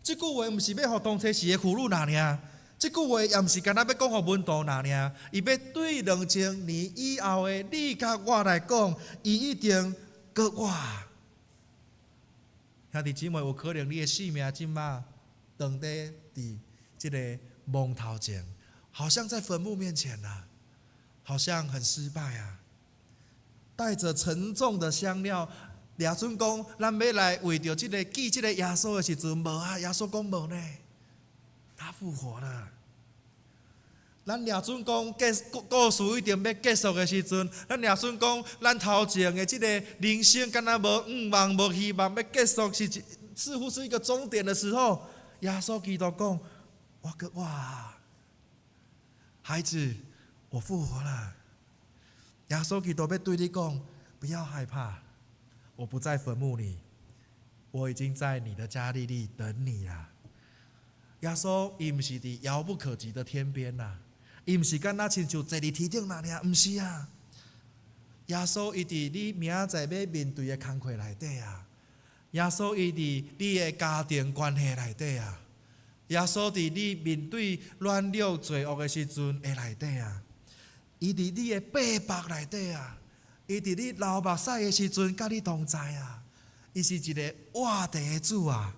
這句話毋是欲予當初時的婦女爾，這句話也毋是干焦欲講予門徒爾，伊欲對2000年以後的你佮我來講，伊已經閣活。兄弟姊妹，有可能你的生命這馬當佇佇這个墓頭前，好像在墳墓面前啊，好像很失敗啊，帶著沉重的香料。掠準講，咱欲來為著這个祭這个耶穌的時陣，無啊！耶穌講無呢，他復活了。咱掠準講結故事一定欲結束的時陣，咱掠準講，咱頭前的這个人生敢若無向望、無希望，欲結束是似乎是一個終點的時候，耶穌基督講：我閣活，孩子，我復活了。耶穌基督欲對你講，不要害怕。我不在墳墓裡，我已經在你的加利利等你啦。耶穌伊毋是佇遙不可及的天邊啦，伊毋是敢若親像坐佇天頂那爾，毋是啊。耶穌伊佇你明仔載欲面對的工課內底啊，耶穌伊佇你的家庭關係內底啊，耶穌佇你面對軟弱罪惡的時陣的內底啊，伊佇你的逼迫內底啊。伊佇你流目屎的時陣，佮你同在啊！伊是一个活的主啊！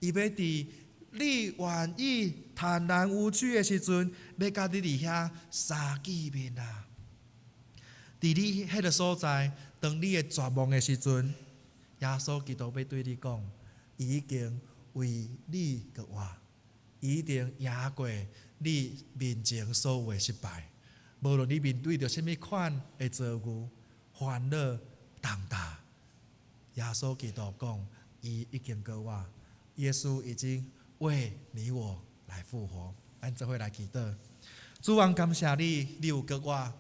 伊欲佇你願意坦然無懼的時陣，欲佮你佇遐相見面啊！佇你彼个所在，當你會絕望的時陣，耶穌基督欲對你講，伊已經為你閣活，伊已經贏過你面前所有的失敗。無論你面對著啥物款的遭遇，煩惱重擔，耶穌基督講，伊已經閣活，耶穌已經為你我來復活。咱做伙來祈禱，主啊，感謝你，你有閣活。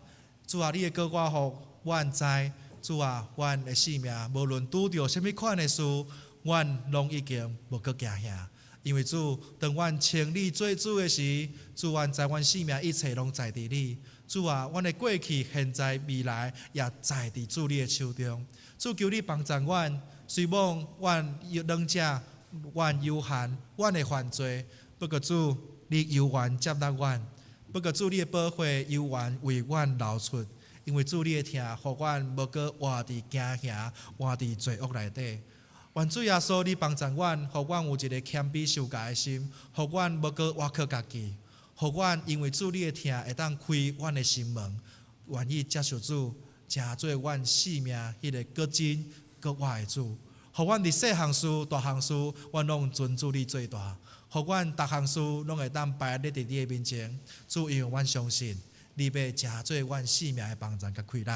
主啊，你的閣活，予阮知，主啊，阮的生命無論拄著啥物款的事，阮攏已經無閣驚嚇。因為主，當阮稱你做主的時，主，阮知阮生命一切攏在佇你。主啊，阮的過去、現在、未來，也在佇主你的手中。主，求你幫助阮，雖罔阮有軟弱，阮有限，阮會犯罪，不過主，你猶原接納阮。不過主，你的寶血猶原為阮流出，因為主你的疼，予阮無閣活佇驚嚇，活佇罪惡內底。願主耶穌，你幫助阮，予阮有一个謙卑受教的心，予阮無閣倚靠家己，予阮因為主你的疼會當開阮的心門，願意接受主，成做阮生命彼个閣真閣活的主。予阮佇細項事、大項事，阮攏尊主你做大。予阮逐項事攏會當擺佇你的面前。主，因為阮相信，你欲成做阮生命的幫贊佮氣力。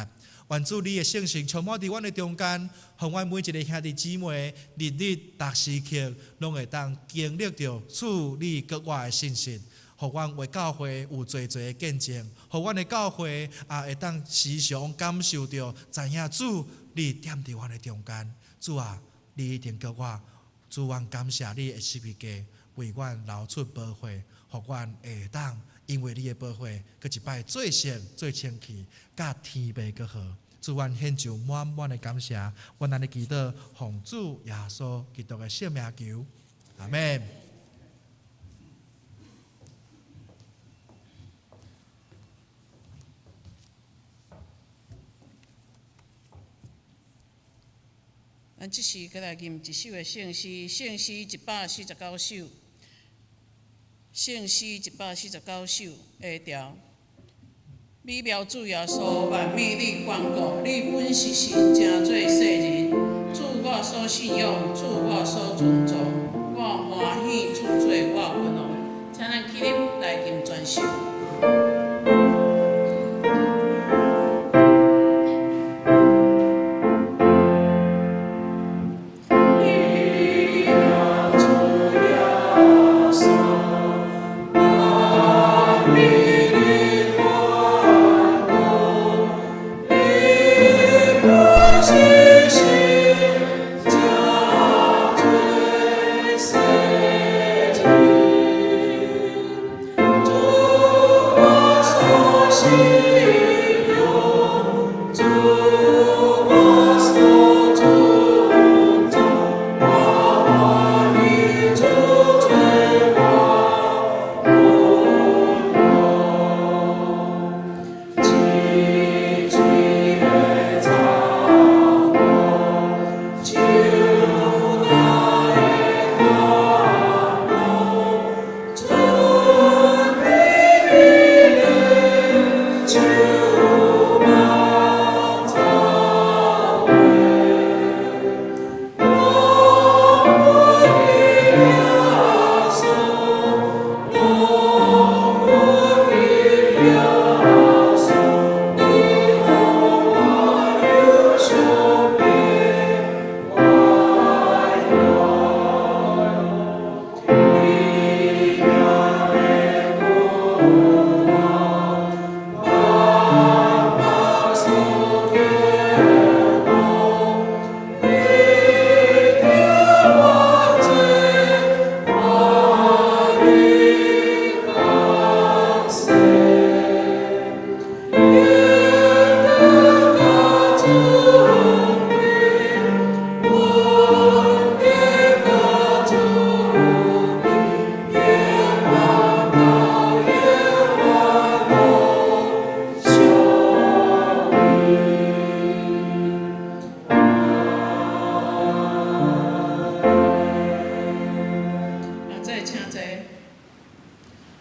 願主你的聖神充滿佇阮的中間，予阮每一个兄弟姊妹，日日逐時刻攏會當經歷著主你閣活的信實，予阮為教會有濟濟的見證，予阮的教會也會當時常感受著，知影主你踮佇阮的中間。主啊，你一定閣活，主，阮感謝你的十字架為阮流出寶血，予阮會當因為你的寶血，閣一擺做聖、做清氣，佮天父閣好。主，阮獻上滿滿的感謝，阮按呢祈禱，奉主耶穌基督的聖名求，阿們。咱這時閣來吟一首的聖詩，聖詩149首，聖詩149首下調。美妙主耶穌，萬美你關顧，你本是神，成做世人。主我所信仰，主我所尊重，我歡喜主做我君王。請咱起立來吟全首。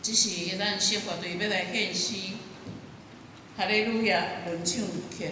這時咱小樂隊欲來獻詩，哈利路亞輪唱曲。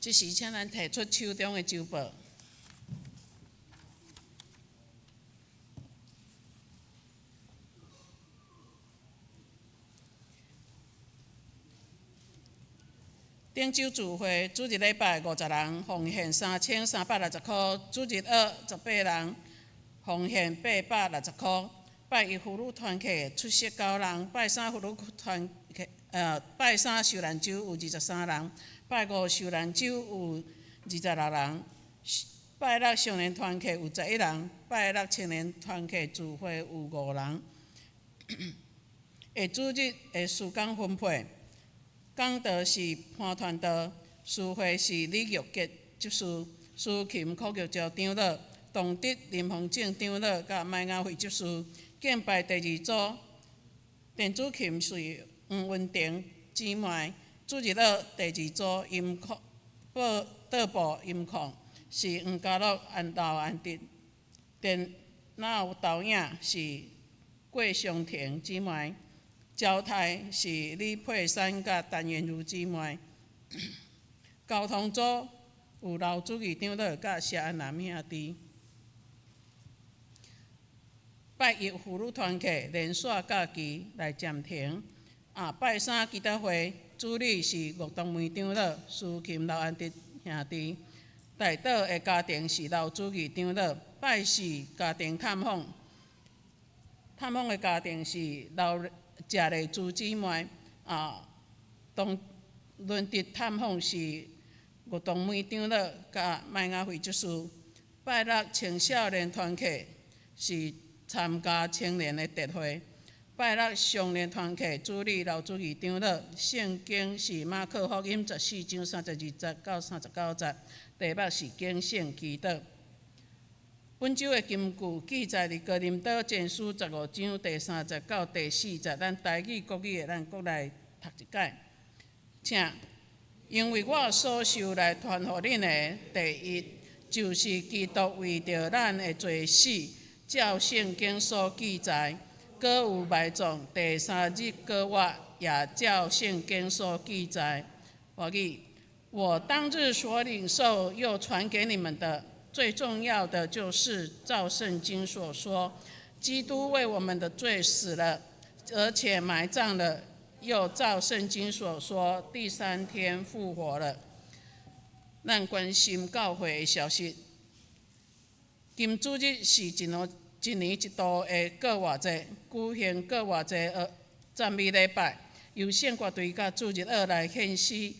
這時請咱提出手中的週報。頂週聚會主日禮拜50人奉獻3360箍，主日學18人奉獻860箍。拜一婦女團契出席九人，拜三婦女團契拜三受難週有23人，拜五受難週有26人，拜六少年團契有11人，拜六青年團契聚會有五人。下主日的時間分配。講道是潘傳道，司會是李玉杰執事，司琴柯玉照長老，董德林宏正長老佮麥雅惠執事。敬拜第二組，電子琴是黃文婷姊妹，主日學第二組音控報倒播音控是黃家樂安劉安德，電腦導演是郭尚婷姊妹。招待是李佩珊佮陳妍如姊妹，交通組有劉主義長老佮謝安南兄弟。拜一婦女團契連續假期來暫停。啊，拜三祈禱會主理是吳東梅長老、司琴劉安德兄弟。代禱的家庭是劉主義長老。拜四家庭探訪，探訪的家庭是劉謝麗珠姊妹。啊，當輪值探訪是吳東梅長老佮麥雅惠執事。拜六青少年團契是參加青年的特會。拜六少年團契主理劉主義長老，聖經是馬可福音14章32節到39節，題目是警醒祈禱。本週的金句記載佇哥林多前書15章第3節到第4節，咱台語、國語的咱閣來讀一擺。請，因為我所受來傳予恁的，第一就是基督為著咱的罪死，照聖經所記載，閣有埋葬，第三日閣活，也照聖經所記載。我記，我當日所領受又傳給你們的，最重要的就是照聖經所說，基督為我們的罪死了，而且埋葬了，又照聖經所說，第三天復活了。咱關心教會的消息。今主日是一年一度的過活節，舉行過活節讚美禮拜，由聖歌隊佮主日學來獻詩，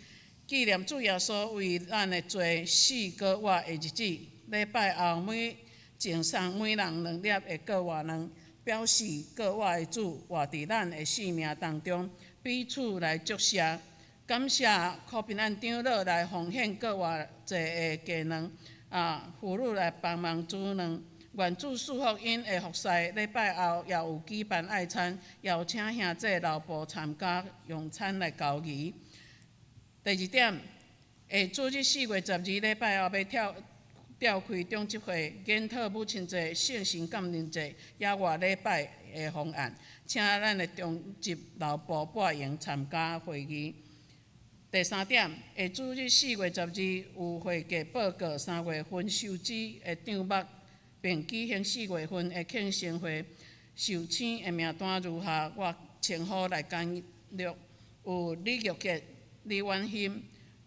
紀念主耶穌為咱的罪死閣活的日子。禮拜後每贈送每人兩粒的過活卵，表示過活的主活佇咱的生命當中，彼此來祝謝。感謝柯平安長老來奉獻過活節的雞卵，啊，婦女來幫忙煮卵。願主賜福𪜶的服侍，禮拜後也有舉辦愛餐，邀請兄弟老婆參加用餐來交誼。第二點，下主日4月12禮拜後欲召開長執會，研討母親節、聖神降臨節野外禮拜的方案，請咱的長執老婆播營參加會議。第三點，下主日4月12有會計報告3月份收支的帳目，並舉行4月份的慶生會，壽星的名單如下，我稱呼來簡略，有李玉杰、李婉欣、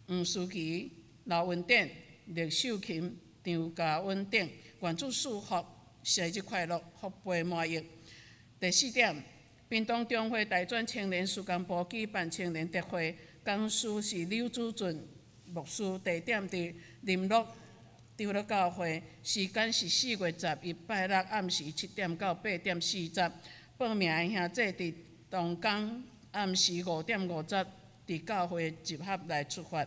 黃思琪、劉文典、劉秀琴、張嘉穩等，願主賜福，生日快樂，福杯滿溢。第四點，屏東中會大專青年事工部舉辦青年特會，講師是柳祖俊牧師，地點佇林樂長老教會，時間是4月11拜六暗時7點到8點40。報名的兄弟佇當天暗時5點50佇教會集合來出發。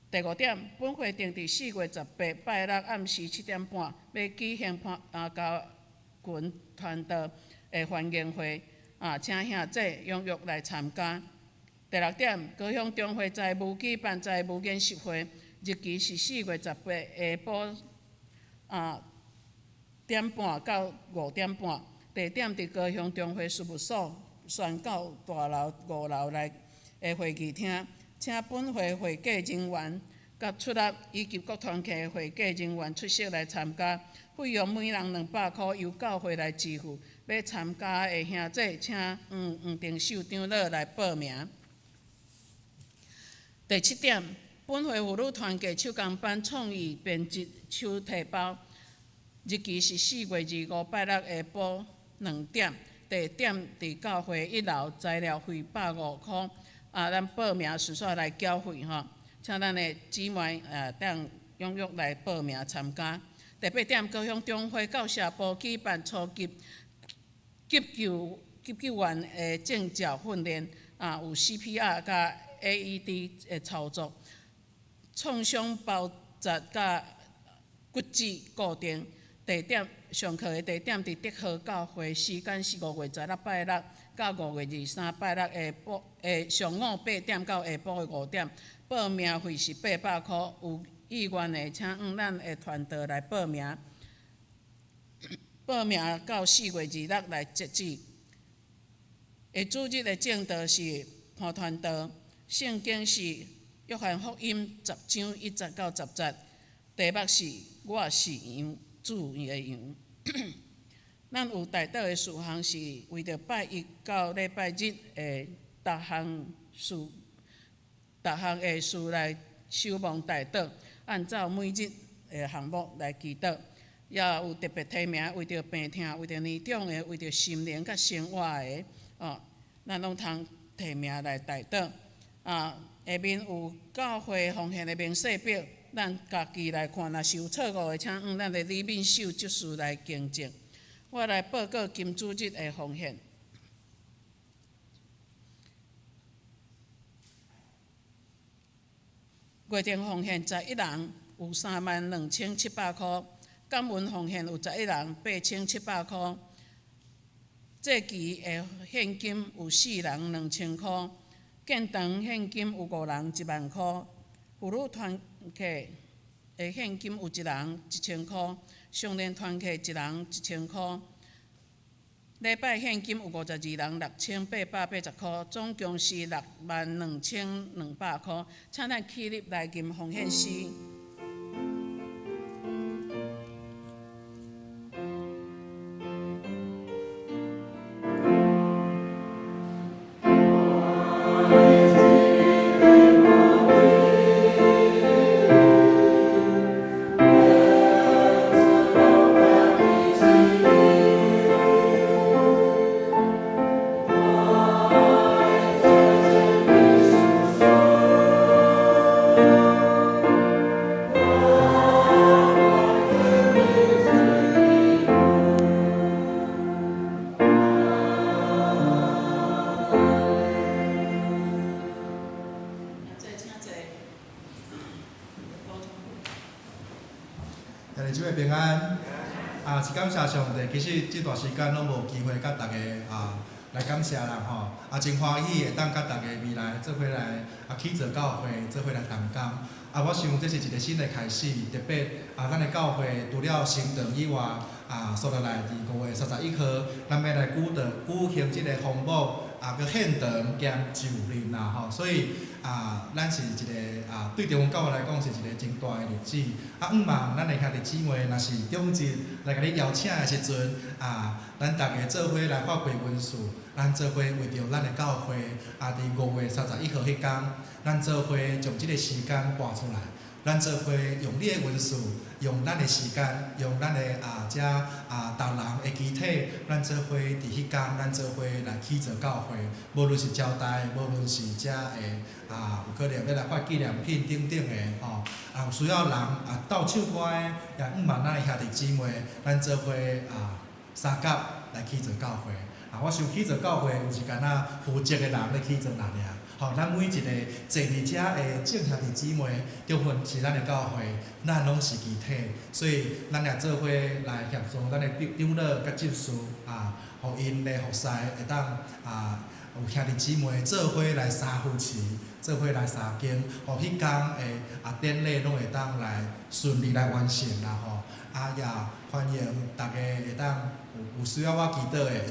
第五點，本會定佇4月18拜六暗時7點半，欲舉行潘家群傳道的歡迎會，啊，請兄弟踴躍來參加。第六點，高雄中會財務舉辦財務研習會，日期是4月18下晡點半到5點半，地點佇高雄中會事務所宣教大樓5樓內的會議廳，請本會會計人員佮佮出納以及各團契會計人員出席來參加，費用每人200箍，由教會來支付。欲參加的兄弟，請黃黃定秀長老來報名。第七點，本會婦女團契手工班創意編織手提包，日期是4月25拜六下晡2點，地點佇教會一樓，材料費150箍。啊，咱報名時煞來繳費吼。請咱的姊妹當踴躍來報名參加。第八點，高雄中會教社部舉辦初級急救員的證照訓練，啊，有 CPR 佮 AED 的操作，創傷包紮佮骨折固定。地點上課的地點佇德和教會，時間是5月16拜六到5月23拜六下晡上午8點到下晡的5點。報名費是800箍，有意願的請向咱的團隊來報名。報名到4月26來截止。下主日的證道是潘傳道，聖經是約翰福音10章1節到10節，題目是我是羊，主的羊。咱有代禱的事項是為著拜一到禮拜日的逐項事。逐項的事來守望代禱，按照每日的項目來祈禱，也有特別提名為著病痛、為著年長的、為著心靈佮生活的，哦，咱攏通提名來代禱。啊，下面有教會奉獻的明細表，咱家己來看，若是有錯誤的，請向咱的李敏秀執事來更正。我來報告今主日的奉獻。月定奉獻11人，有32,700箍；感恩奉獻有11人，8,700箍。祭旗的現金有四人2,000箍，建堂現金有五人1萬箍，婦女團契的現金有一人1,000箍，少年團契一人1,000箍。禮拜現金有52人6,880箍，總共是62,200箍。請咱起立來吟奉獻詩。兄弟姊妹平安，啊，是感謝上帝。其實這段時間攏無機會佮大家啊來感謝啦吼，啊，真歡喜會當佮大家未來做伙來啊起造教會，做伙來同工。啊，我想這是一個新的開始，特別啊，咱的教會除了新堂以外，啊，紲落來佇5月31號，咱欲來舉行這个封牧啊，閣獻堂兼就任啦吼，所以啊，咱是一个啊，對中華教會來講是一个真大的日子。啊，向望咱的兄弟姊妹，若是長執來共你邀請的時陣，啊，咱逐家做伙來發揮恩賜，咱做伙為著咱的教會，啊，佇5月31號彼工，咱做伙將這个時間撥出來。咱做伙用你的恩賜，用咱的時間，用咱的啊遮啊逐人的肢體，咱做伙佇彼工，咱做伙來起造教會。無論是招待，無論是遮的啊，有可能欲來發紀念品等等的吼，啊有需要人啊鬥唱歌的，也向望咱的兄弟姊妹，咱做伙啊相佮來起造教會。啊，我想起造教會毋是干焦負責的人咧起造爾爾。吼，咱每一個坐佇遮的眾兄弟姊妹，中分是咱的教會，咱攏是肢體，所以咱也做伙來協助咱的長老佮執事啊，予𪜶的服侍會當啊有兄弟姊妹做伙來相扶持，做伙來相經，予彼工的啊典禮攏會當來順利來完成啦吼。啊，也歡迎逐家會當有需要我祈禱的，會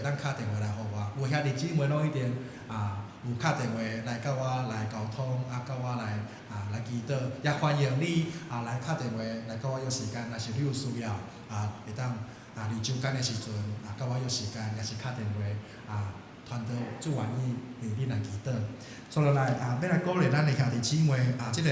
當敲電話來予我。有兄弟姊妹攏一定啊。有敲電話來佮我來溝通，啊，佮我來啊來祈祈禱，也歡迎你啊來敲電話來佮我約時間，若是你有需要啊，會當啊佇週間的時陣啊佮我約時間，抑是敲電話啊，傳道主願意為你來祈禱。煞落來啊，欲來鼓勵咱的兄弟姊妹啊，這個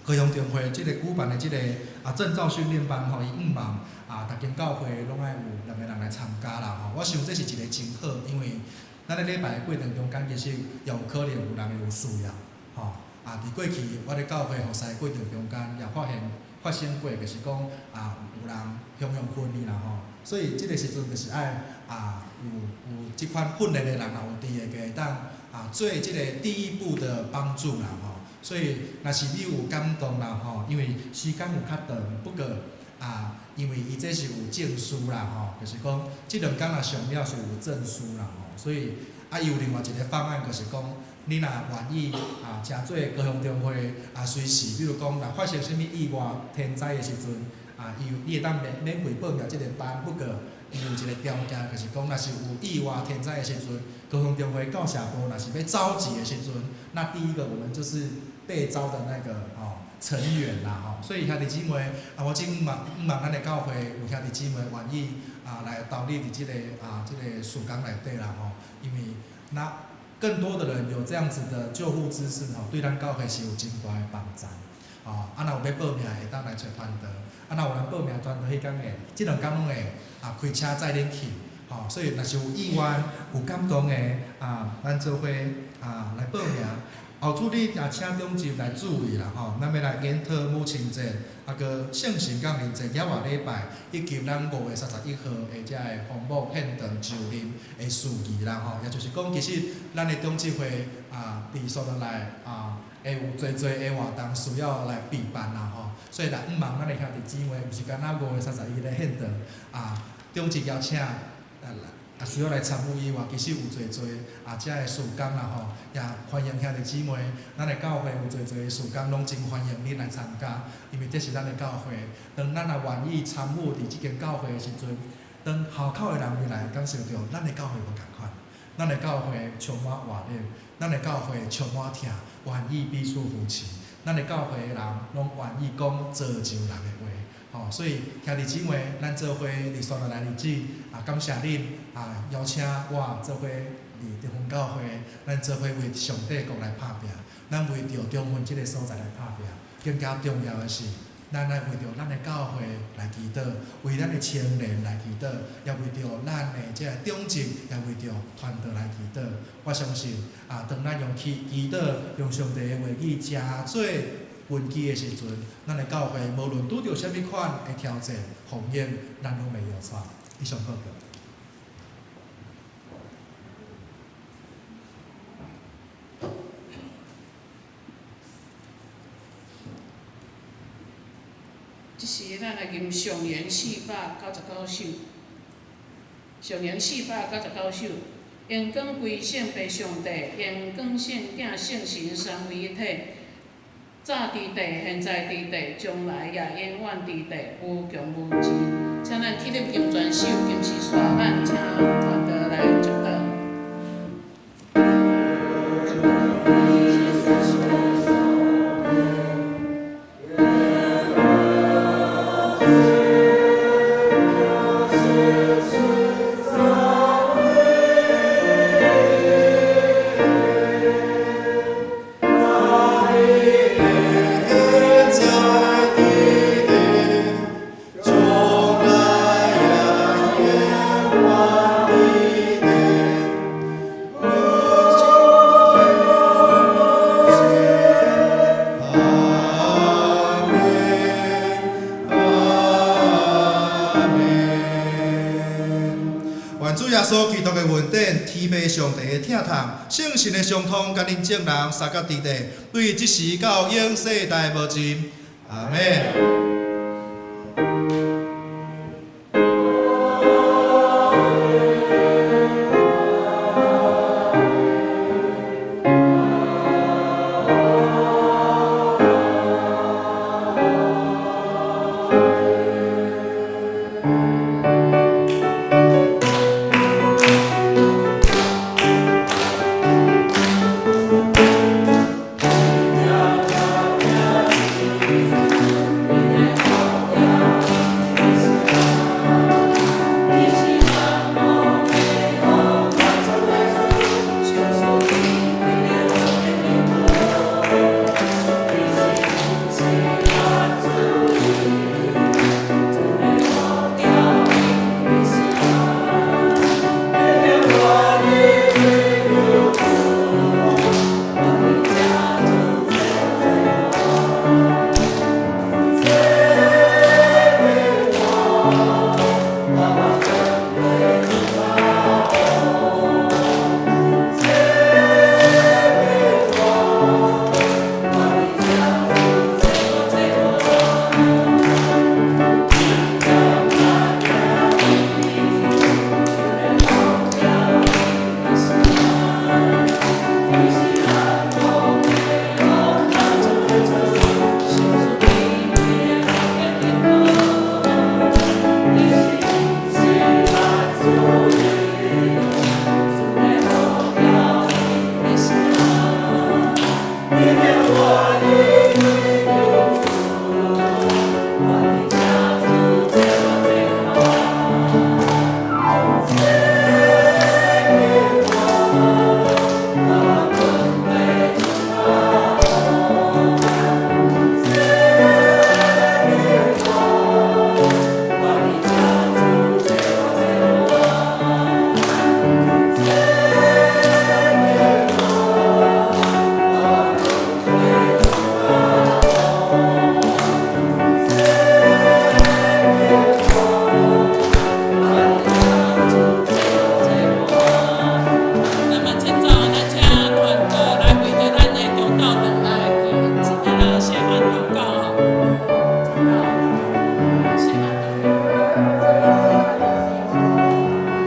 高雄中會這個舉辦的這個啊證照訓練班吼，伊向望啊，逐間教會攏愛有兩个人來參加啦吼。我想這是一個真好，因為咱咧禮拜的過程中間，其實也有可能有人會有需要，吼。啊，佇過去我咧教會服侍過程中間，也發現發生過，就是講啊，有人雄雄訓練啦吼。所以這个時陣就是愛啊，有有這款訓練的人，若有佇會會當啊做這个第一步的幫助啦吼。所以若是你有感動啦吼，因為時間有較長，不過啊，因為伊這是有證書啦吼，就是講這兩工若上了是有證書啦吼，所以啊，伊有另外一个方案，就是講你若願意啊，誠做高雄中會啊，隨時，比如講若發生啥物意外、天災的時陣啊，伊有你會當免免費報名這个班，不過伊有一个條件，就是講若是有意外、天災的時陣，高雄中會教社部若是欲召集的時陣，那第一個我們就是被召的那個吼成員啦吼，所以兄弟姊妹啊，我真望向望咱的教會有兄弟姊妹願意啊來投入佇這个啊這个事工內底啦吼，因為那更多的人有這樣子的救護知識吼，對咱教會是有真大的幫助。吼，啊，若有欲報名會當來揣傳道，啊，若有人報名傳道彼工會，這兩工攏會啊開車載恁去，吼，所以若是有意願、有感動的啊，咱做伙啊來報名。後主日也請長執來注意啦吼，咱欲來研討母親節，啊閣聖神降臨節，猶外禮拜，以及咱5月31號的這个父母獻堂就任的事宜啦吼，也就是講，其實咱的長執會啊，佇所在來啊，會有濟濟的活動需要來備辦啦吼，所以來向望咱的兄弟姊妹，毋是干焦5月31咧獻堂啊，長執邀請啊。啊，需要來參與以外，其實有濟濟啊，遮个事工啦吼，也歡迎兄弟姊妹，咱的教會有濟濟事工，攏真歡迎恁來參加，因為這是咱的教會。當咱若願意參與佇這間教會的時陣，當校口的人入來感受著咱的教會無仝款，咱的教會充滿活力，咱的教會充滿疼，願意彼此扶持，咱的教會的人攏願意講造就人的話。吼，所以兄弟姊妹，咱做伙佇煞落來日子，啊，感謝恁啊，邀請我做伙佇中分教會，咱做伙為上帝國來拍拚，咱為著中分這个所在來拍拚。更加重要的是，咱愛為著咱的教會來祈禱，為咱的青年來祈禱，也為著咱的這個長執，也為著傳道來祈禱。我相信啊，當咱用祈祈禱，用上帝的話語誠做根基的時陣，咱的教會無論拄著啥物款的挑戰、風險，咱攏袂搖掣。以上報告。這時，咱來吟上弦499首。上弦499首，榮光歸聖父上帝，榮光聖囝聖神三位一體。早佇地，現在佇地，將來也永遠佇地，無窮無盡。請咱起立吟全首，金絲沙挽，請傳道來祝禱。願主耶穌基督的恩典、天父上帝的疼痛、聖神的相通，佮恁眾人三甲佇地，對這時到永世代無盡。阿們。